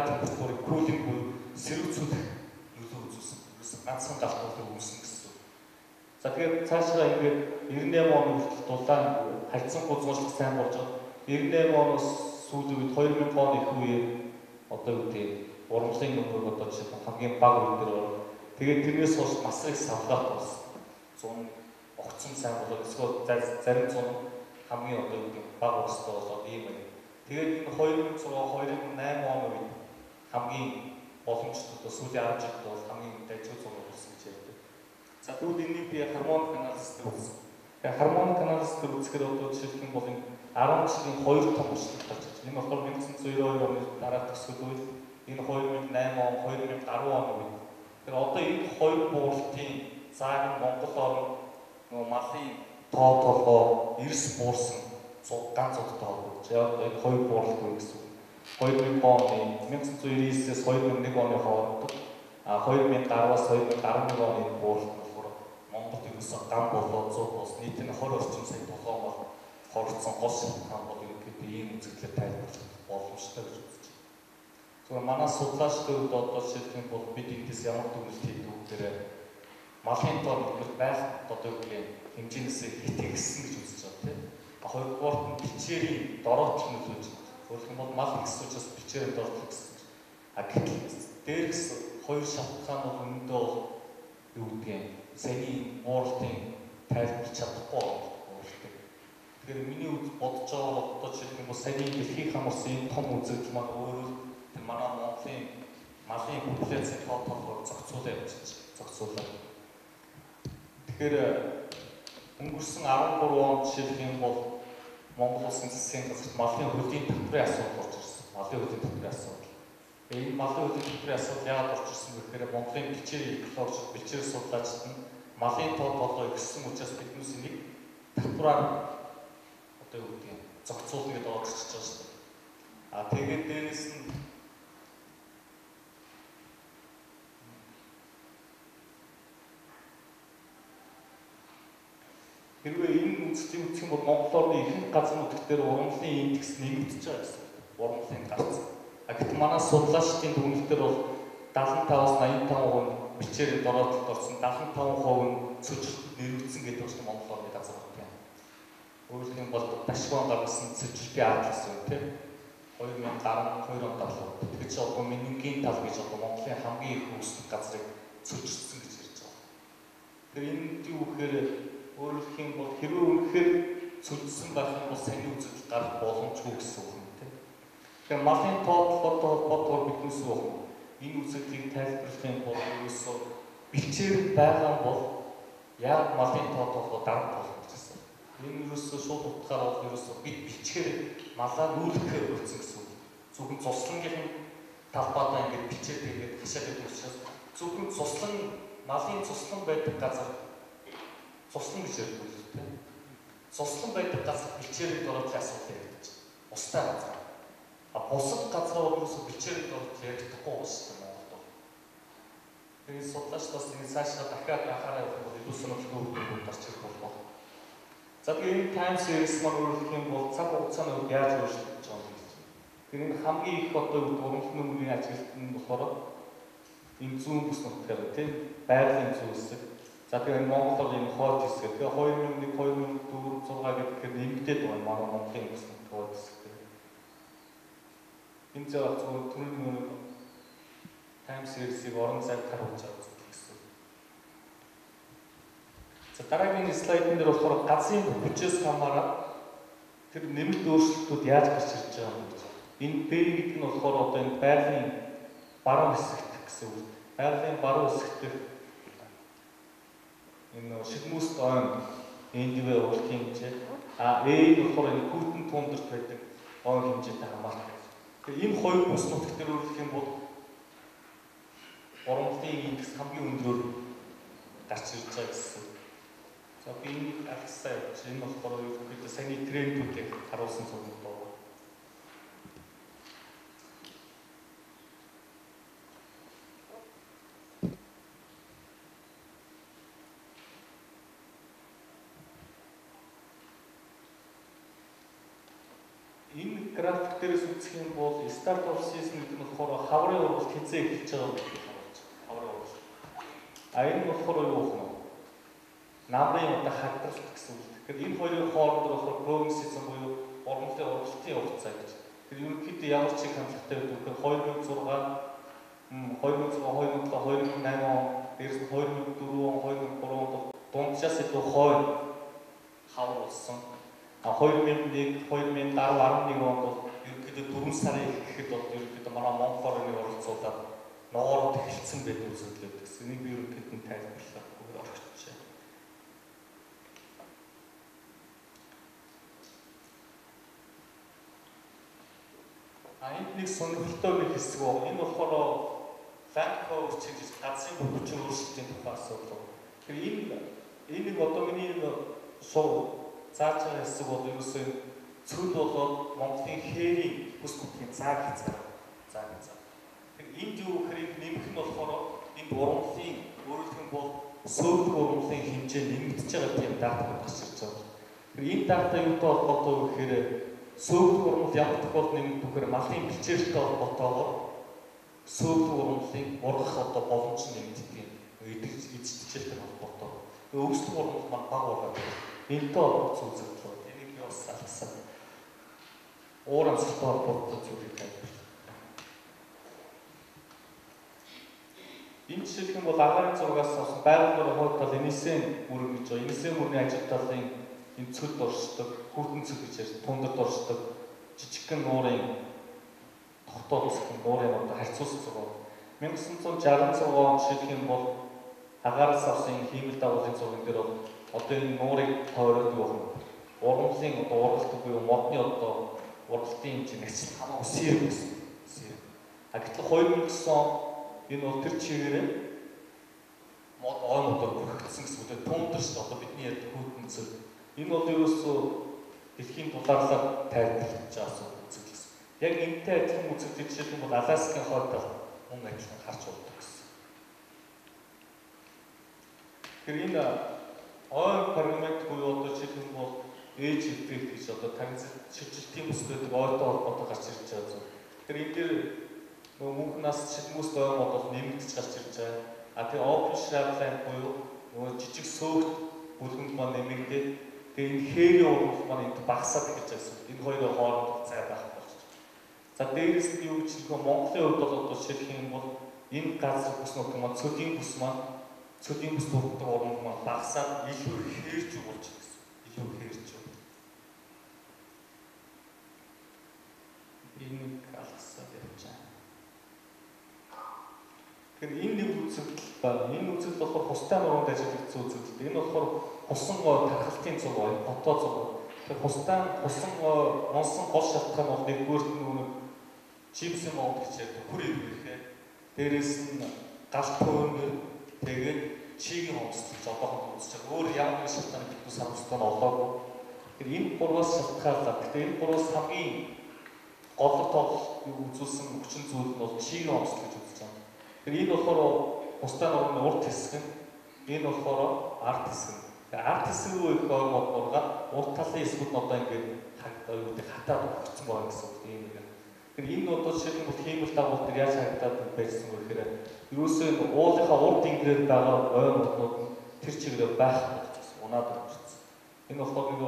температурыг кулинг буюу сэрүүцүүлэх нөлөө үзүүлсэн. Ерөөсөө ганцхан галтуулыг үүснэ гэсэн. За тэгээд цаашаа ингээд 98 оны хүртэл дулаан харьцангуй зуншлах сайн болж байгаа. 98 оноос сүүлийн үед 2000 оны их үеэр одоо юу гэдэг ургамлын нөмрөг одоо жишээлбэл хамгийн бага үе дээр орно. Тэгээд тэрнээс хойш маш их савлаат болсон. Зун огцон сайн болоод эсвэл зарим зун хамгийн одоо юу гэдэг бага өсөлттэй болоод ийм байх. Тэгээд энэ 2006 2008 оны үед хамгийн боломжтой одоо сүүлийн 10 жилд бол хамгийн дажгүй зун болсон гэж ярьдаг. За тэгвэл энэнийг би harmonic analysis дээр үзсэн. Тэгээ harmonic analysis дээр үзэхээр одоо жишээлбэл бол энэ 10 жилийн 2 том өөрчлөлт гарч ирж байна. Энэ болохоор 1992 оны дараа төгсгөл үед, энэ 2008 он, 2010 оны үед. Тэгэхээр одоо энэ хоёр бууралтын зааг нь Монгол орн нөгөө малын тоо толгой эрс буурсан ганц удаа холбогдож. Яг одоо энэ хоёр бууралт үе гэсэн үг. 2000 оны 1999-ээс 2001 оны хооронд, 2010-аас 2011 оны бууралт нь болохоор Монголд ерөөсөө гам болоод зуд бос нийт нь 20 орчим сая толгой мал хорогдсон гол шалтгаан бол ерөнхийдөө ийм үзэгдлээр тайлбарлах боломжтой гэж үзэж байна. Зүгээр манай судлаачдын хувьд одоо жишээлх юм бол бид эндээс ямар дүгнэлт хийдэг вэ гэхээр малын тоо биднэрт байх одоо юу гэх хэмжээнээс хит ихсэн гэж үзэж байгаа тийм. Хоёрдугаарт нь бичээрийн дороотл нөлөөж байна. Өөрөлдөх юм бол мал ихсэн учраас бичээрийн дороотл ихсэн. А гэтэл дээрх хоёр шалтгаан бол үнэндээ бол юу гэдгийг саяны бууралтын тайлбарлаж чадахгүй бууралтыг. Тэгэхээр миний үз бодож байгаа одоо жишээлх юм бол саяны дэлхийг хамарсан энэ том үзэгдэл маань өөрөө тэр манай Монголын малын популяцийн тоо толгойг зохицуулаа явж зохицуулаа. Тэгэхээр өнгөрсөн 13 онд жишээлх юм бол Монгол Улсын засгийн газарт малын хөлийн татврын асуудал орж ирсэн. Малын хөлийн татврын асуудал. Энэ малын хөлийн татврын асуудал яагаад орж ирсэн бэ гэхээр Монголын бичээр экологч, бичээр судлаачид нь малын тоо толгой ихссэн учраас биднээс энийг татвараар одоо юу гэдэг юм зохицуулна гэдэг орж ирж байгаа шүү дээ. А тэгээд дээрэс нь хэрвээ энэ үзэгдлийг үзэх юм бол Монгол орны ихэнх газар нутаг дээр ургамлын индекс нэмэгдэж байгаа гэсэн. Ургамлын гарц. А гэтэл манай судлаачдын дүгнэлтээр бол 75-аас 85% нь бичээрээ дороотолд орсон, 75% нь цөжилтэд нэрвэгдсэн гэдэг чинь Монгол орны газар нутгийн. Өөрөлдөх юм бол Дашгуан гаргасан цөжилтийн атлас юм тийм. 2012 онд орлоо. Тэгэж одоо Минингийн тал гэж одоо Монголын хамгийн их үүсдэг газрыг цөжилтсөн гэж ярьж байгаа. Тэгэхээр энэ юу гэхээр өөрөлдөх юм бол хэрвээ үнэхээр цөлжсөн байх юм бол саяны үзэгдэл гарах боломжгүй гэсэн үг юм тийм. Тэгэхээр малын тоо толгойтой холбоотойгоор биднээс юу вэ? Энэ үзэгдлийг тайлбарлах юм бол ерөөсөө бэлчээр байгаа бол яг малын тоо толгой дарамт болох гэж байна. Энэ ерөөсөө шууд утгаараа бол ерөөсөө бид бичгээр малаа нүүлгэхээр болсон гэсэн үг. Зөвхөн цуслангийн талбайдаа ингээд бичээр тэгээд хашаад байдаг учраас зөвхөн цуслан малын цуслан байдаг газар цуслан гэж ярьдаг тийм. Цуслан байдаг газар бэлчээрээ дороотл асуудал яригдаж байна. Бустай газар. А бусад газар бол ерөөсөө бэлчээрээ дороотл яригдахгүй байна шүү дээ Монголд бол. Тэгээд судлаач бас энэ цаашаа дахиад анхаарал явуулах бол илүү сонирхолтой үр дүнгууд гарч ирэх болох. За тэгээд энэ time series маань өөрөлдөх юм бол цаг хугацааны үед яаж өөрчлөгдөж байгаа юм бэ гэж. Тэр энэ хамгийн их одоо юу гэдэг ургамал нөмрийн ажиглалт нь болохоор энэ зүүн бүс нутгаар тийм байгалийн зүүн хэсэг. За тэгээ энэ Монгол орны энэ хойд хэсэг. Тэгээ 2001, 2004, 6 гэхээр нэмэгдээд байгаа манай Монголын бүс нутгийн хойд хэсэг. Энэ зөв зөвхөн түрүүний нэг time series-ийг орон зайд харуулж байгаа зүйл гэсэн. За дараагийн слайдн дээр болохоор газрын хүчээс хамаарат тэр нэмэлт өөрчлөлтүүд яаж гарч ирж байгаа юм бэ гэж. Энэ B гэдэг нь болохоор одоо энэ байгалийн баруун хэсэгт гэсэн үг. Байгалийн баруун хэсэгт энэ шидмүст ойн эндивэ урлагийн хэмжээ. А Э нь болохоор энэ хүйтэн туундарт байдаг ойн хэмжээтэй хамаартай. Тэгэхээр энэ хоёр бүс нутаг дээр өөрлөх юм бол ургамлын индекс хамгийн өндөрөөр гарч ирж байгаа гэсэн. За би энийг алгасаа явууч. Энэ болохоор ерөнхийдөө саяны трендүүдийг харуулсан зураг байна. Энэ график дээрээс үзэх юм бол start of season гэдэг нь болохоор хаврын ургалт хэзээ эхэлж байгаа гэдгийг харуулж байна. Хаврын ургалт. А энэ нь болохоор юу вэ? Намрын одоо хадралт гэсэн үг. Тэгэхээр энэ хоёрын хооронд болохоор growing season буюу ургамлын ургалтын хугацаа гэж. Тэгэхээр ерөнхийдөө ямар чиг хандлагатай байдаг вэ гэхээр 2006, 2006, 2007, 2008 он, дээрээс нь 2004 он, 2003 онд бол дунджаас илүү хойно хавар болсон. А 2001, 2010, 11 онд бол ерөнхийдөө 4 сарын их гэхэд бол ерөнхийдөө манай Монголоор энийг оролцуулаад ногоород эхэлсэн байдаг үзэгдлээ гэсэн. Энийг би ерөнхийдөө тайлбарлаа. Орчиж. А энд нэг сонирхолтой нэг хэсэг байна. Энэ болохоор land cover changes газрын бүх хүчин өөрчлөлтийн тухай асуудал. Тэгэхээр энэ нэг одоо миний энэ зааж байгаа хэсэг бол ерөөсөө цөл болоод Монголын хээрийн бүс нутгийн зааг хязгаар. Зааг хязгаар. Тэгэхээр энд юу гэхээр энд нэмэх нь болохоор энд ургамлын өөрөлдөх нь бол сөөглөх ургамлын хэмжээ нэмэгдэж байгаа тийм дата гарч ирж байгаа. Тэгэхээр энэ дата юутай холбоотой вэ гэхээр сөөглөх ургамал ямар тохиолдолд нэмэгдэх вэ гэхээр малын бэлчээрэлтэй холбоотойгоор сөөглөх ургамлын ургах одоо боломж нэмэгддэг юм. Эдгэжтэй холбоотой. Тэгээ өвслөх ургамал маань бага ургаад энэтэй холбоотой үзэгдэл байна. Энийг би бас алгасан. Уур амьсгалтай холбоотой зүйлийг тайлбарлана. Энэ жишээлх юм бол агаарын зургаас авсан байгаль нуурын хойд тал Энисен мөрөн гэж байгаа. Энисен мөрний ажил талын энэ цөлд оршдог, хүйтэн цөл гэж ярьж, тундрад оршдог жижигхэн нуурын тогтоол үүсгэн нуурын одоо харьцуулсан зураг. 1966 он жишээлх юм бол агаараас авсан энэ хиймэл дагуулын зурган дээр бол одоо энэ нуурыг тойроод юу вэ? Ургамлын одоо ургалт буюу модны одоо ургалтын хэмжээ нэгцэл хамаагүй сэрэг гэсэн. Сэрэг. А гэтэл 2009 он энэ бол тэр чигээрээ мод ой модоор бүрхэгдсэн гэсэн үг. Тундэр шүү дээ. Одоо бидний ярьдаг хүйтэн цөл. Энэ бол ерөөсөө дэлхийн дулаарлаар тайлбарлаж байгаа үзэгдэл гэсэн. Яг энэтэй адилхан үзэгдэл жишээлбэл бол Аляскийн хойд тал мөн адилхан харж болдог гэсэн. Тэгэхээр энэ ой фрагмент буюу одоо жишээлбэл бол age effect гэж одоо транзит шилжилтийн бүс гэдэг ойтой холбоотой гарч ирж байгаа зүйл. Тэгэхээр энэ дээр нөгөө мөнх нас шилмүүс ой мод бол нэмэгдэж гарч ирж байгаа. А тэгээ open shrubland буюу нөгөө жижиг сөөгт бүлгэнд маань нэмэгдээд тэгээ энэ хээрийн ургамал маань энд багасаад эхэлж байгаа гэсэн. Энэ хоёрын хооронд зай байх болчих. За дээрээс нь юу гэж хэлэх вэ? Монголын хувьд бол одоо жишээлх юм бол энэ газар бүс нутаг маань цөлийн бүс маань цөлийн бүс дурддаг ургамал маань багасаад илүү хээрч болж байгаа гэсэн. Илүү хээрч. Энийг алгасаад явж байгаа. Тэгэхээр энэ нэг үзэгдэл байна. Энэ үзэгдэл болохоор хустай нуруунд ажиллагдсан үзэгдэл. Энэ болохоор хусан гой тархалтын зураг, энэ фото зураг. Тэгэхээр хустай хусан гой унсан гол шалтгаан бол нэгдүгээрт нь чипсийн монд гэж ярьдаг хүр ирвэхээ. Дээрээс нь гал төөнөр тэгээд чигийн хомсдол одоохонд үзэж байгаа. Өөр ямар нэгэн шалтгааны бид санамсартай нь олоогүй. Тэгэхээр энэ гурваас шалтгаалаад гэхдээ энэ гурваас хамгийн гол тоглолт үзүүлсэн хүчин зүйл нь бол чигийн хомсдол гэж үзэж байгаа. Тэгэхээр энэ болохоор хустай нурууны урд хэсэг нь, энэ болохоор ард хэсэг нь. Тэгэхээр ард хэсэг рүү их ой мод нургаад урд талын хэсгүүд нь одоо ингээд хагдаа юу гэдэг хатаад өгсөн байгаа гэсэн үг юм нэг. Тэгэхээр энэ одоо жишээлбэл хиймэл дагуул дээр яаж харагдаад байсан вэ гэхээр ерөөсөө энэ уулынхаа урд ингэрээр байгаа ой моднууд нь тэр чигээр байхгүй болчихсон. Унаад өгсөн. Энэ болохоор нэг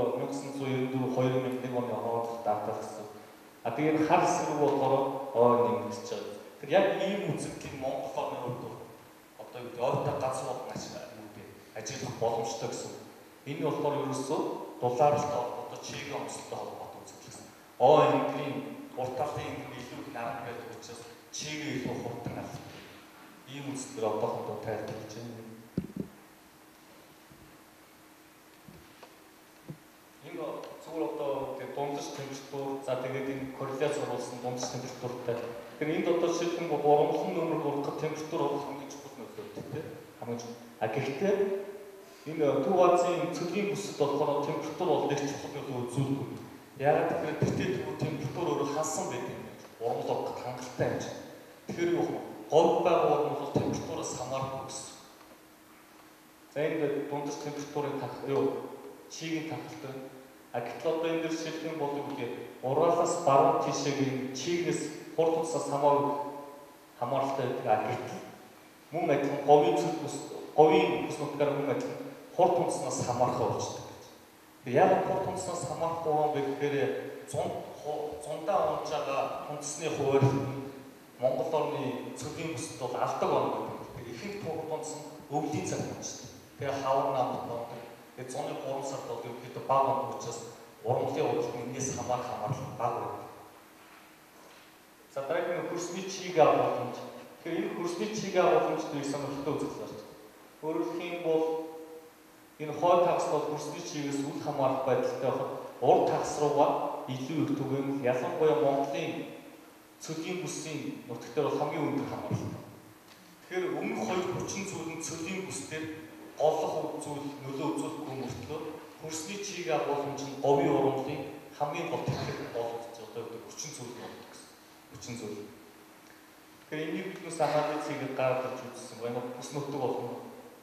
1994 2001 оны хоорондох дата гэсэн. А тэгээ энэ хар хэсэг рүү болохоор ой нэмэгдэж байгаа. Тэр яг ийм үзэгдлийг Монгол орны хувьд бол одоо юу гэдэг ойтой газар болгон ажиглах боломжтой гэсэн. Энэ болохоор ерөөсөө дулаарлалтай холбоотой, чигийн хомсдолтой холбоотой үзэгдэл гэсэн. Ой энгэрийн урт талын ингэр илүү их наран байдаг учраас чигээ илүү хурдан алдаг. Ийм үзэгдэл одоохондоо тайлбарлаж байна. Энэ зүгээр одоо дундаж температур, за тэгээд энэ корреляц оруулсан дундаж температуртай. Тэгэхээр энд одоо жишээлбэл бол ургамлын нөмөр ургах температур бол хамгийн чухал нөлөөтэй тийм хамгийн чухал. А гэхдээ энэ Төв Азийн цөлийн бүсэд болохоор температур бол нэг чухал нөлөө үзүүлдэг. Яагаад гэхээр тэртээ тэргүй температур өөрөө хансан байдаг юм. Ургамал ургах хангалттай юм чинь. Тэгэхээр юу вэ? Говь байгаа ургамал бол температураас хамаардаг гэсэн. За энд дундаж температурын тарх юу чигийн тархалт байна. А гэтэл одоо энэ дэр жишээлх юм бол юу гэдэг Уралаас баруун тишээгийн чигнээс хурд тусаас хамаагүй хамааралтай байдаг. А гэтэл мөн адилхан говийн цөл бүс говийн бүс нутгаар мөн адилхан хурд хүнснээс хамаарах болчдөг гэж. Яг хурд хүнснээс хамаарахгүй юм бэ гэхээр зундаа унж байгаа хүнсний хуваарлт нь Монгол орны цөлийн бүсэд бол алдаг он гэдэг. Ихэнх хурд хүнс нь өвлийн цаг унждаг. Тэгээ хавар намд ондог. Тэгээ зуны 3 сард бол ерөнхийдөө бага ондог учраас ургамлын уралт нь энэс хамаарал бага байдаг. За дараагийн нь хөрсний чиг агуулмж. Тэгэхээр энэ хөрсний чиг агуулмж дээр сонирхолтой үзэл гарч. Өөрөөр хэлэх юм бол энэ хойд хагас бол хөрсний чигээс үл хамаарах байдалтай байхад урд хагас руугаа илүү их түгээмэл, ялангуяа Монголын цөлийн бүсийн нутаг дээр бол хамгийн өндөр хамааралтай. Тэгэхээр өмнөх хоёр хүчин зүйл нь цөлийн бүс дээр голлох зүйл нөлөө үзүүлэхгүй мөртлөө хөрсний чиг агуулмж нь говийн ургамлын хамгийн гол тэтгэх болгож одоо гэдэг хүчин зүйл нь болдог гэсэн. Хүчин зүйл. Тэгэхээр энийг биднээс анализ хийгээд гаргаж үзсэн. Энэ бүс нутаг болно.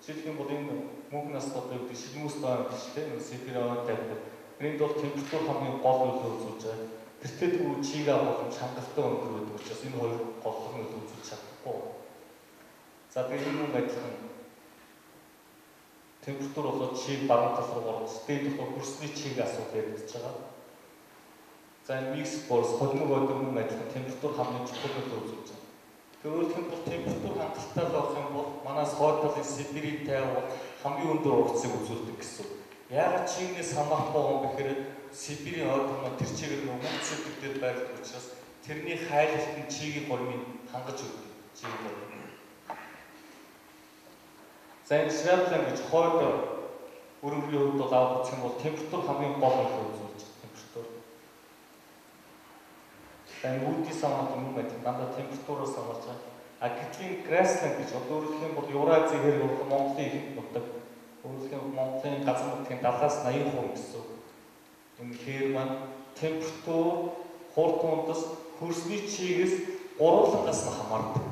Жишээлх юм бол энэ мөнх нас одоо юу гэдэг шилмүүс доо гэж тийм Сибирь ойн тавьдаг. Энд бол температур хамгийн гол нөлөө үзүүлж байгаа. Тэртээ тэгвэл чиг агуулмж хангалттай өндөр байдаг учраас энэ хоёр голлох нөлөө үзүүлж чадахгүй. За тэгээ энэ мөн адилхан температур болоод чиг баруун тал руу орно. Дээд болохоор хөрсний чиг асуудал яригдж байгаа. За энэ микс борс холимог ойдог мөн адилхан температур хамгийн чухал нөлөө үзүүлж байгаа. Өөрөлдөх юм бол температур хангалттай байх юм бол манаас хойд талын Сибирийн тайван хамгийн өндөр ургацыг үзүүлдэг гэсэн. Яагаад чигнээс хамаарахгүй юм бэхээр Сибирийн ойд маань тэр чигээр өмнөд Сибирь дээр байрлах учраас тэрний хайлалт нь чигийн гормыг хангаж өгдөг. Чигийн горим. За энэ Шраплан гэж хойд өрөвлийн хувьд бол авах юм бол температур хамгийн гол нөлөө үзүүлж байгаа температур. За энэ үүдийн самаад юм байдаг. Дандаа температураас хамаарч байгаа. А гэтэл Grassland гэж одоо өөрөлдөх юм бол Евразийн хэрэг бол Монголын ихэнх нутаг. Өөрөлдөх юм Монголын газар нутгийн 70-аас 80% гэсэн. Энэ хэр маань температур, хурд тундас, хөрсний чигээс гурвалангаас нь хамаардаг.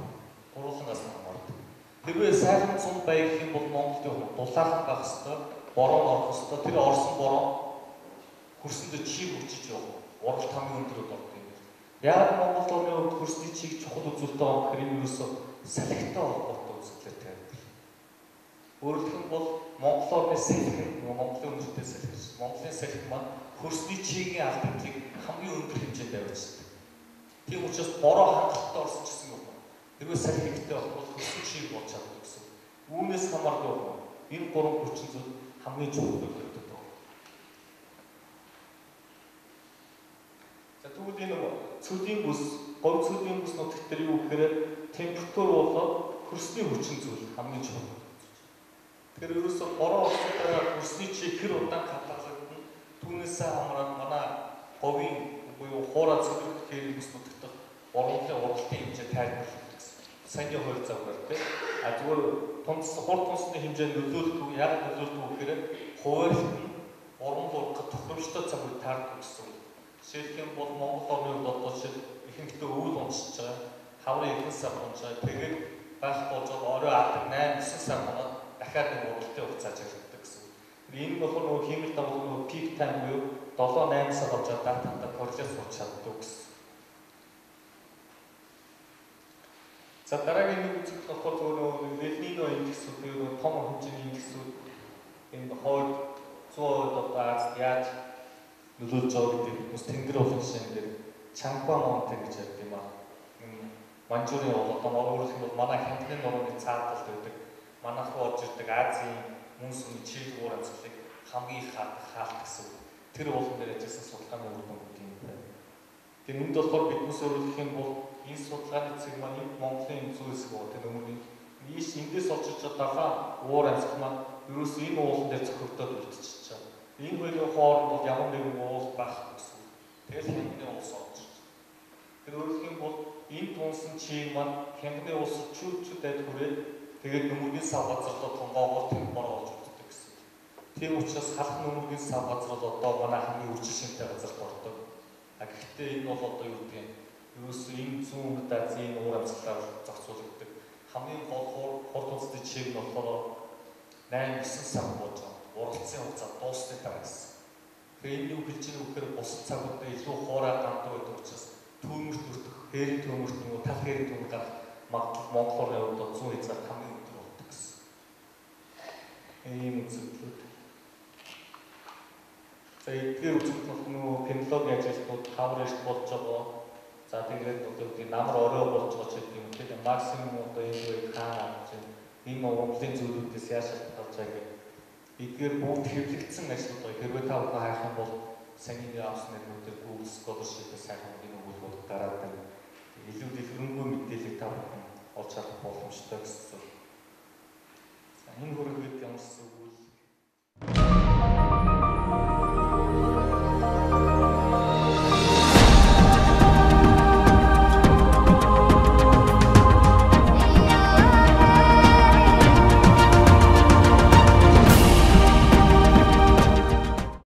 Гурвалангаас нь хамаардаг. Хэрвээ сайхан зун баяр гэх юм бол Монголд яг дулаахан байх хэвээр, бороо орох хэвээр, тэр орсон бороо хөрсөндөө чиг өчөж явах. Уралт хамгийн өндрөд ордог юм байна. Яг Монгол орны хувьд хөрсний чиг чухал үзүүлэлт байгаа гэхээр энэ ерөөсөө салхитай холбоотой үзэлтээр тавьдаг. Өөрөлдөх юм бол Монгол орны салхи, Монголын өндөртэй салхи, Монголын салхи маань хөрсний чигийн алдагдлыг хамгийн өндөр хэмжээнд авчирдаг. Тийм учраас бороо хангалттай орсон ч гэсэн юм. Хэрвээ салхи ихтэй байх бол хөрсөн чиг болж чаддаг гэсэн. Үүнээс хамаардаг юм. Энэ гурван хүчин зүйл хамгийн чухал нөлөөтэй байна. За тэгвэл энэ цөлийн бүс, говь цөлийн бүс нутагт дээр юу гэхээр температур болоод хөрсний хүчин зүйл хамгийн чухал. Тэгэхээр ерөөсөө бороо орсон дараа хөрсний чиг хэр удаан хадгалагдана. Түүнээсээ хамаарат манай говийн буюу хуурай цөлөх хэрэг бүс нутагт ургамлын ургалтын хэмжээ тайлбарлагддаг гэсэн. Саяны хоёр загвар тийм. А зүгээр тунц хурд тунцны хэмжээ нөлөөлдөг. Яг нөлөөлдөг гэхээр хуваарлт нь ургамал ургахад тохиромжтой цаг үе таардаг гэсэн. Жишээлх юм бол Монгол орны хувьд одоо жишээл ихэнхдээ өвөл унчиж байгаа. Хаврын ихэнх сар унж байгаа. Тэгээд байх болж орой адаг 8 9 сар хоноод дахиад нэг ургалтын хугацаа ажиглагддаг гэсэн. Энэ нь болохоор нөгөө хиймэл дагуу нөгөө peak time буюу 7 8 сар болж байгаа дататай корреляц болж чаддаг гэсэн. За дараагийн нэг үзэгдэл болохоор зөвхөн нөгөө Эл Нино индексүүд буюу том хэмжээний индексүүд энэ хойд 100% одоо Азид яаж нөлөөлж байгаа гэдэг бас тэнгэр болон жишээн дээр Чангба Монтен гэж ярьдаг юм аа. Маньчжурын уул одоо өөрөөр хэлбэл манай Хямдны нурууны цаад талд байдаг. Манайх руу орж ирдэг Азийн мөн сүмний чиг уур амьсгалыг хамгийн их хаалт гэсэн. Тэр уулан дээр ажилласан судалгааны үр дүнгууд юм байна. Тэр энд болохоор биднээс өөрөлдөх юм бол энэ судалгааны цэг маань энд Монголын зүүн хэсэг боо тэр өмнө ийш эндээс олж иж байгаа уур амьсгал маань ерөөсөө энэ уулан дээр цохигдоод үлдчихэж байгаа. Энэ хоёрын хооронд бол ямар нэгэн уул байхгүй гэсэн. Тэгэл Хямдны улс орж ирж. Тэр өөрөлдөх юм бол энэ тунсан чиг маань Хямдны улс чүд чүд айд хүрээд тэгээд нүмергийн сав газар руу тунгоогоор тэнд бороо олж өгдөг гэсэн. Тийм учраас халах нүмергийн сав газар бол одоо манай хамгийн үржил шинтэй газарт ордог. А гэхдээ энэ бол одоо юу гэдэг юм? Ерөөсөө энэ зүүн өмнөд Азийн уур амьсгалаар зохицуулагддаг. Хамгийн гол хурд тунцны чиг нь болохоор 8 9 сар бууж байгаа. Уралцын хугацаа дууссаны дараа гэсэн. Тэгэхээр энэ юу хэлж байгаа вэ гэхээр бусад цагуудаа илүү хуурай гандуу байдаг учраас төмөрт өртөх, хээрийн төмөрт юм уу, тал хээрийн төмөр гарах магадлал Монгол орны хувьд 100% хамгийн өндөр болдог гэсэн. Ийм үзэгдлүүд. За, эдгээр үзэгдэл нь нөгөө фенологийн ажилтнууд хавар эрт болж байгаа. За, тэгээд одоо юу гэдэг, намар орой болж байгаа ч гэдэг юм, тийм, максимум одоо энэ үед хаана авч байна. Энэ ургамлын зүйлүүдээс яаж шалтгаалж байгаа гэх эдгээр бүгд хэвлэгдсэн ажлууд байгаа. Хэрвээ та бүхэн хайх юм бол саяны авсан нэрнүүдээр Google Scholarship-ээс сайхан энэ өгүүлбүүд гараад байна. Илүү дэлгэрэнгүй мэдээллийг та бүхэн олж чадах боломжтой гэсэн.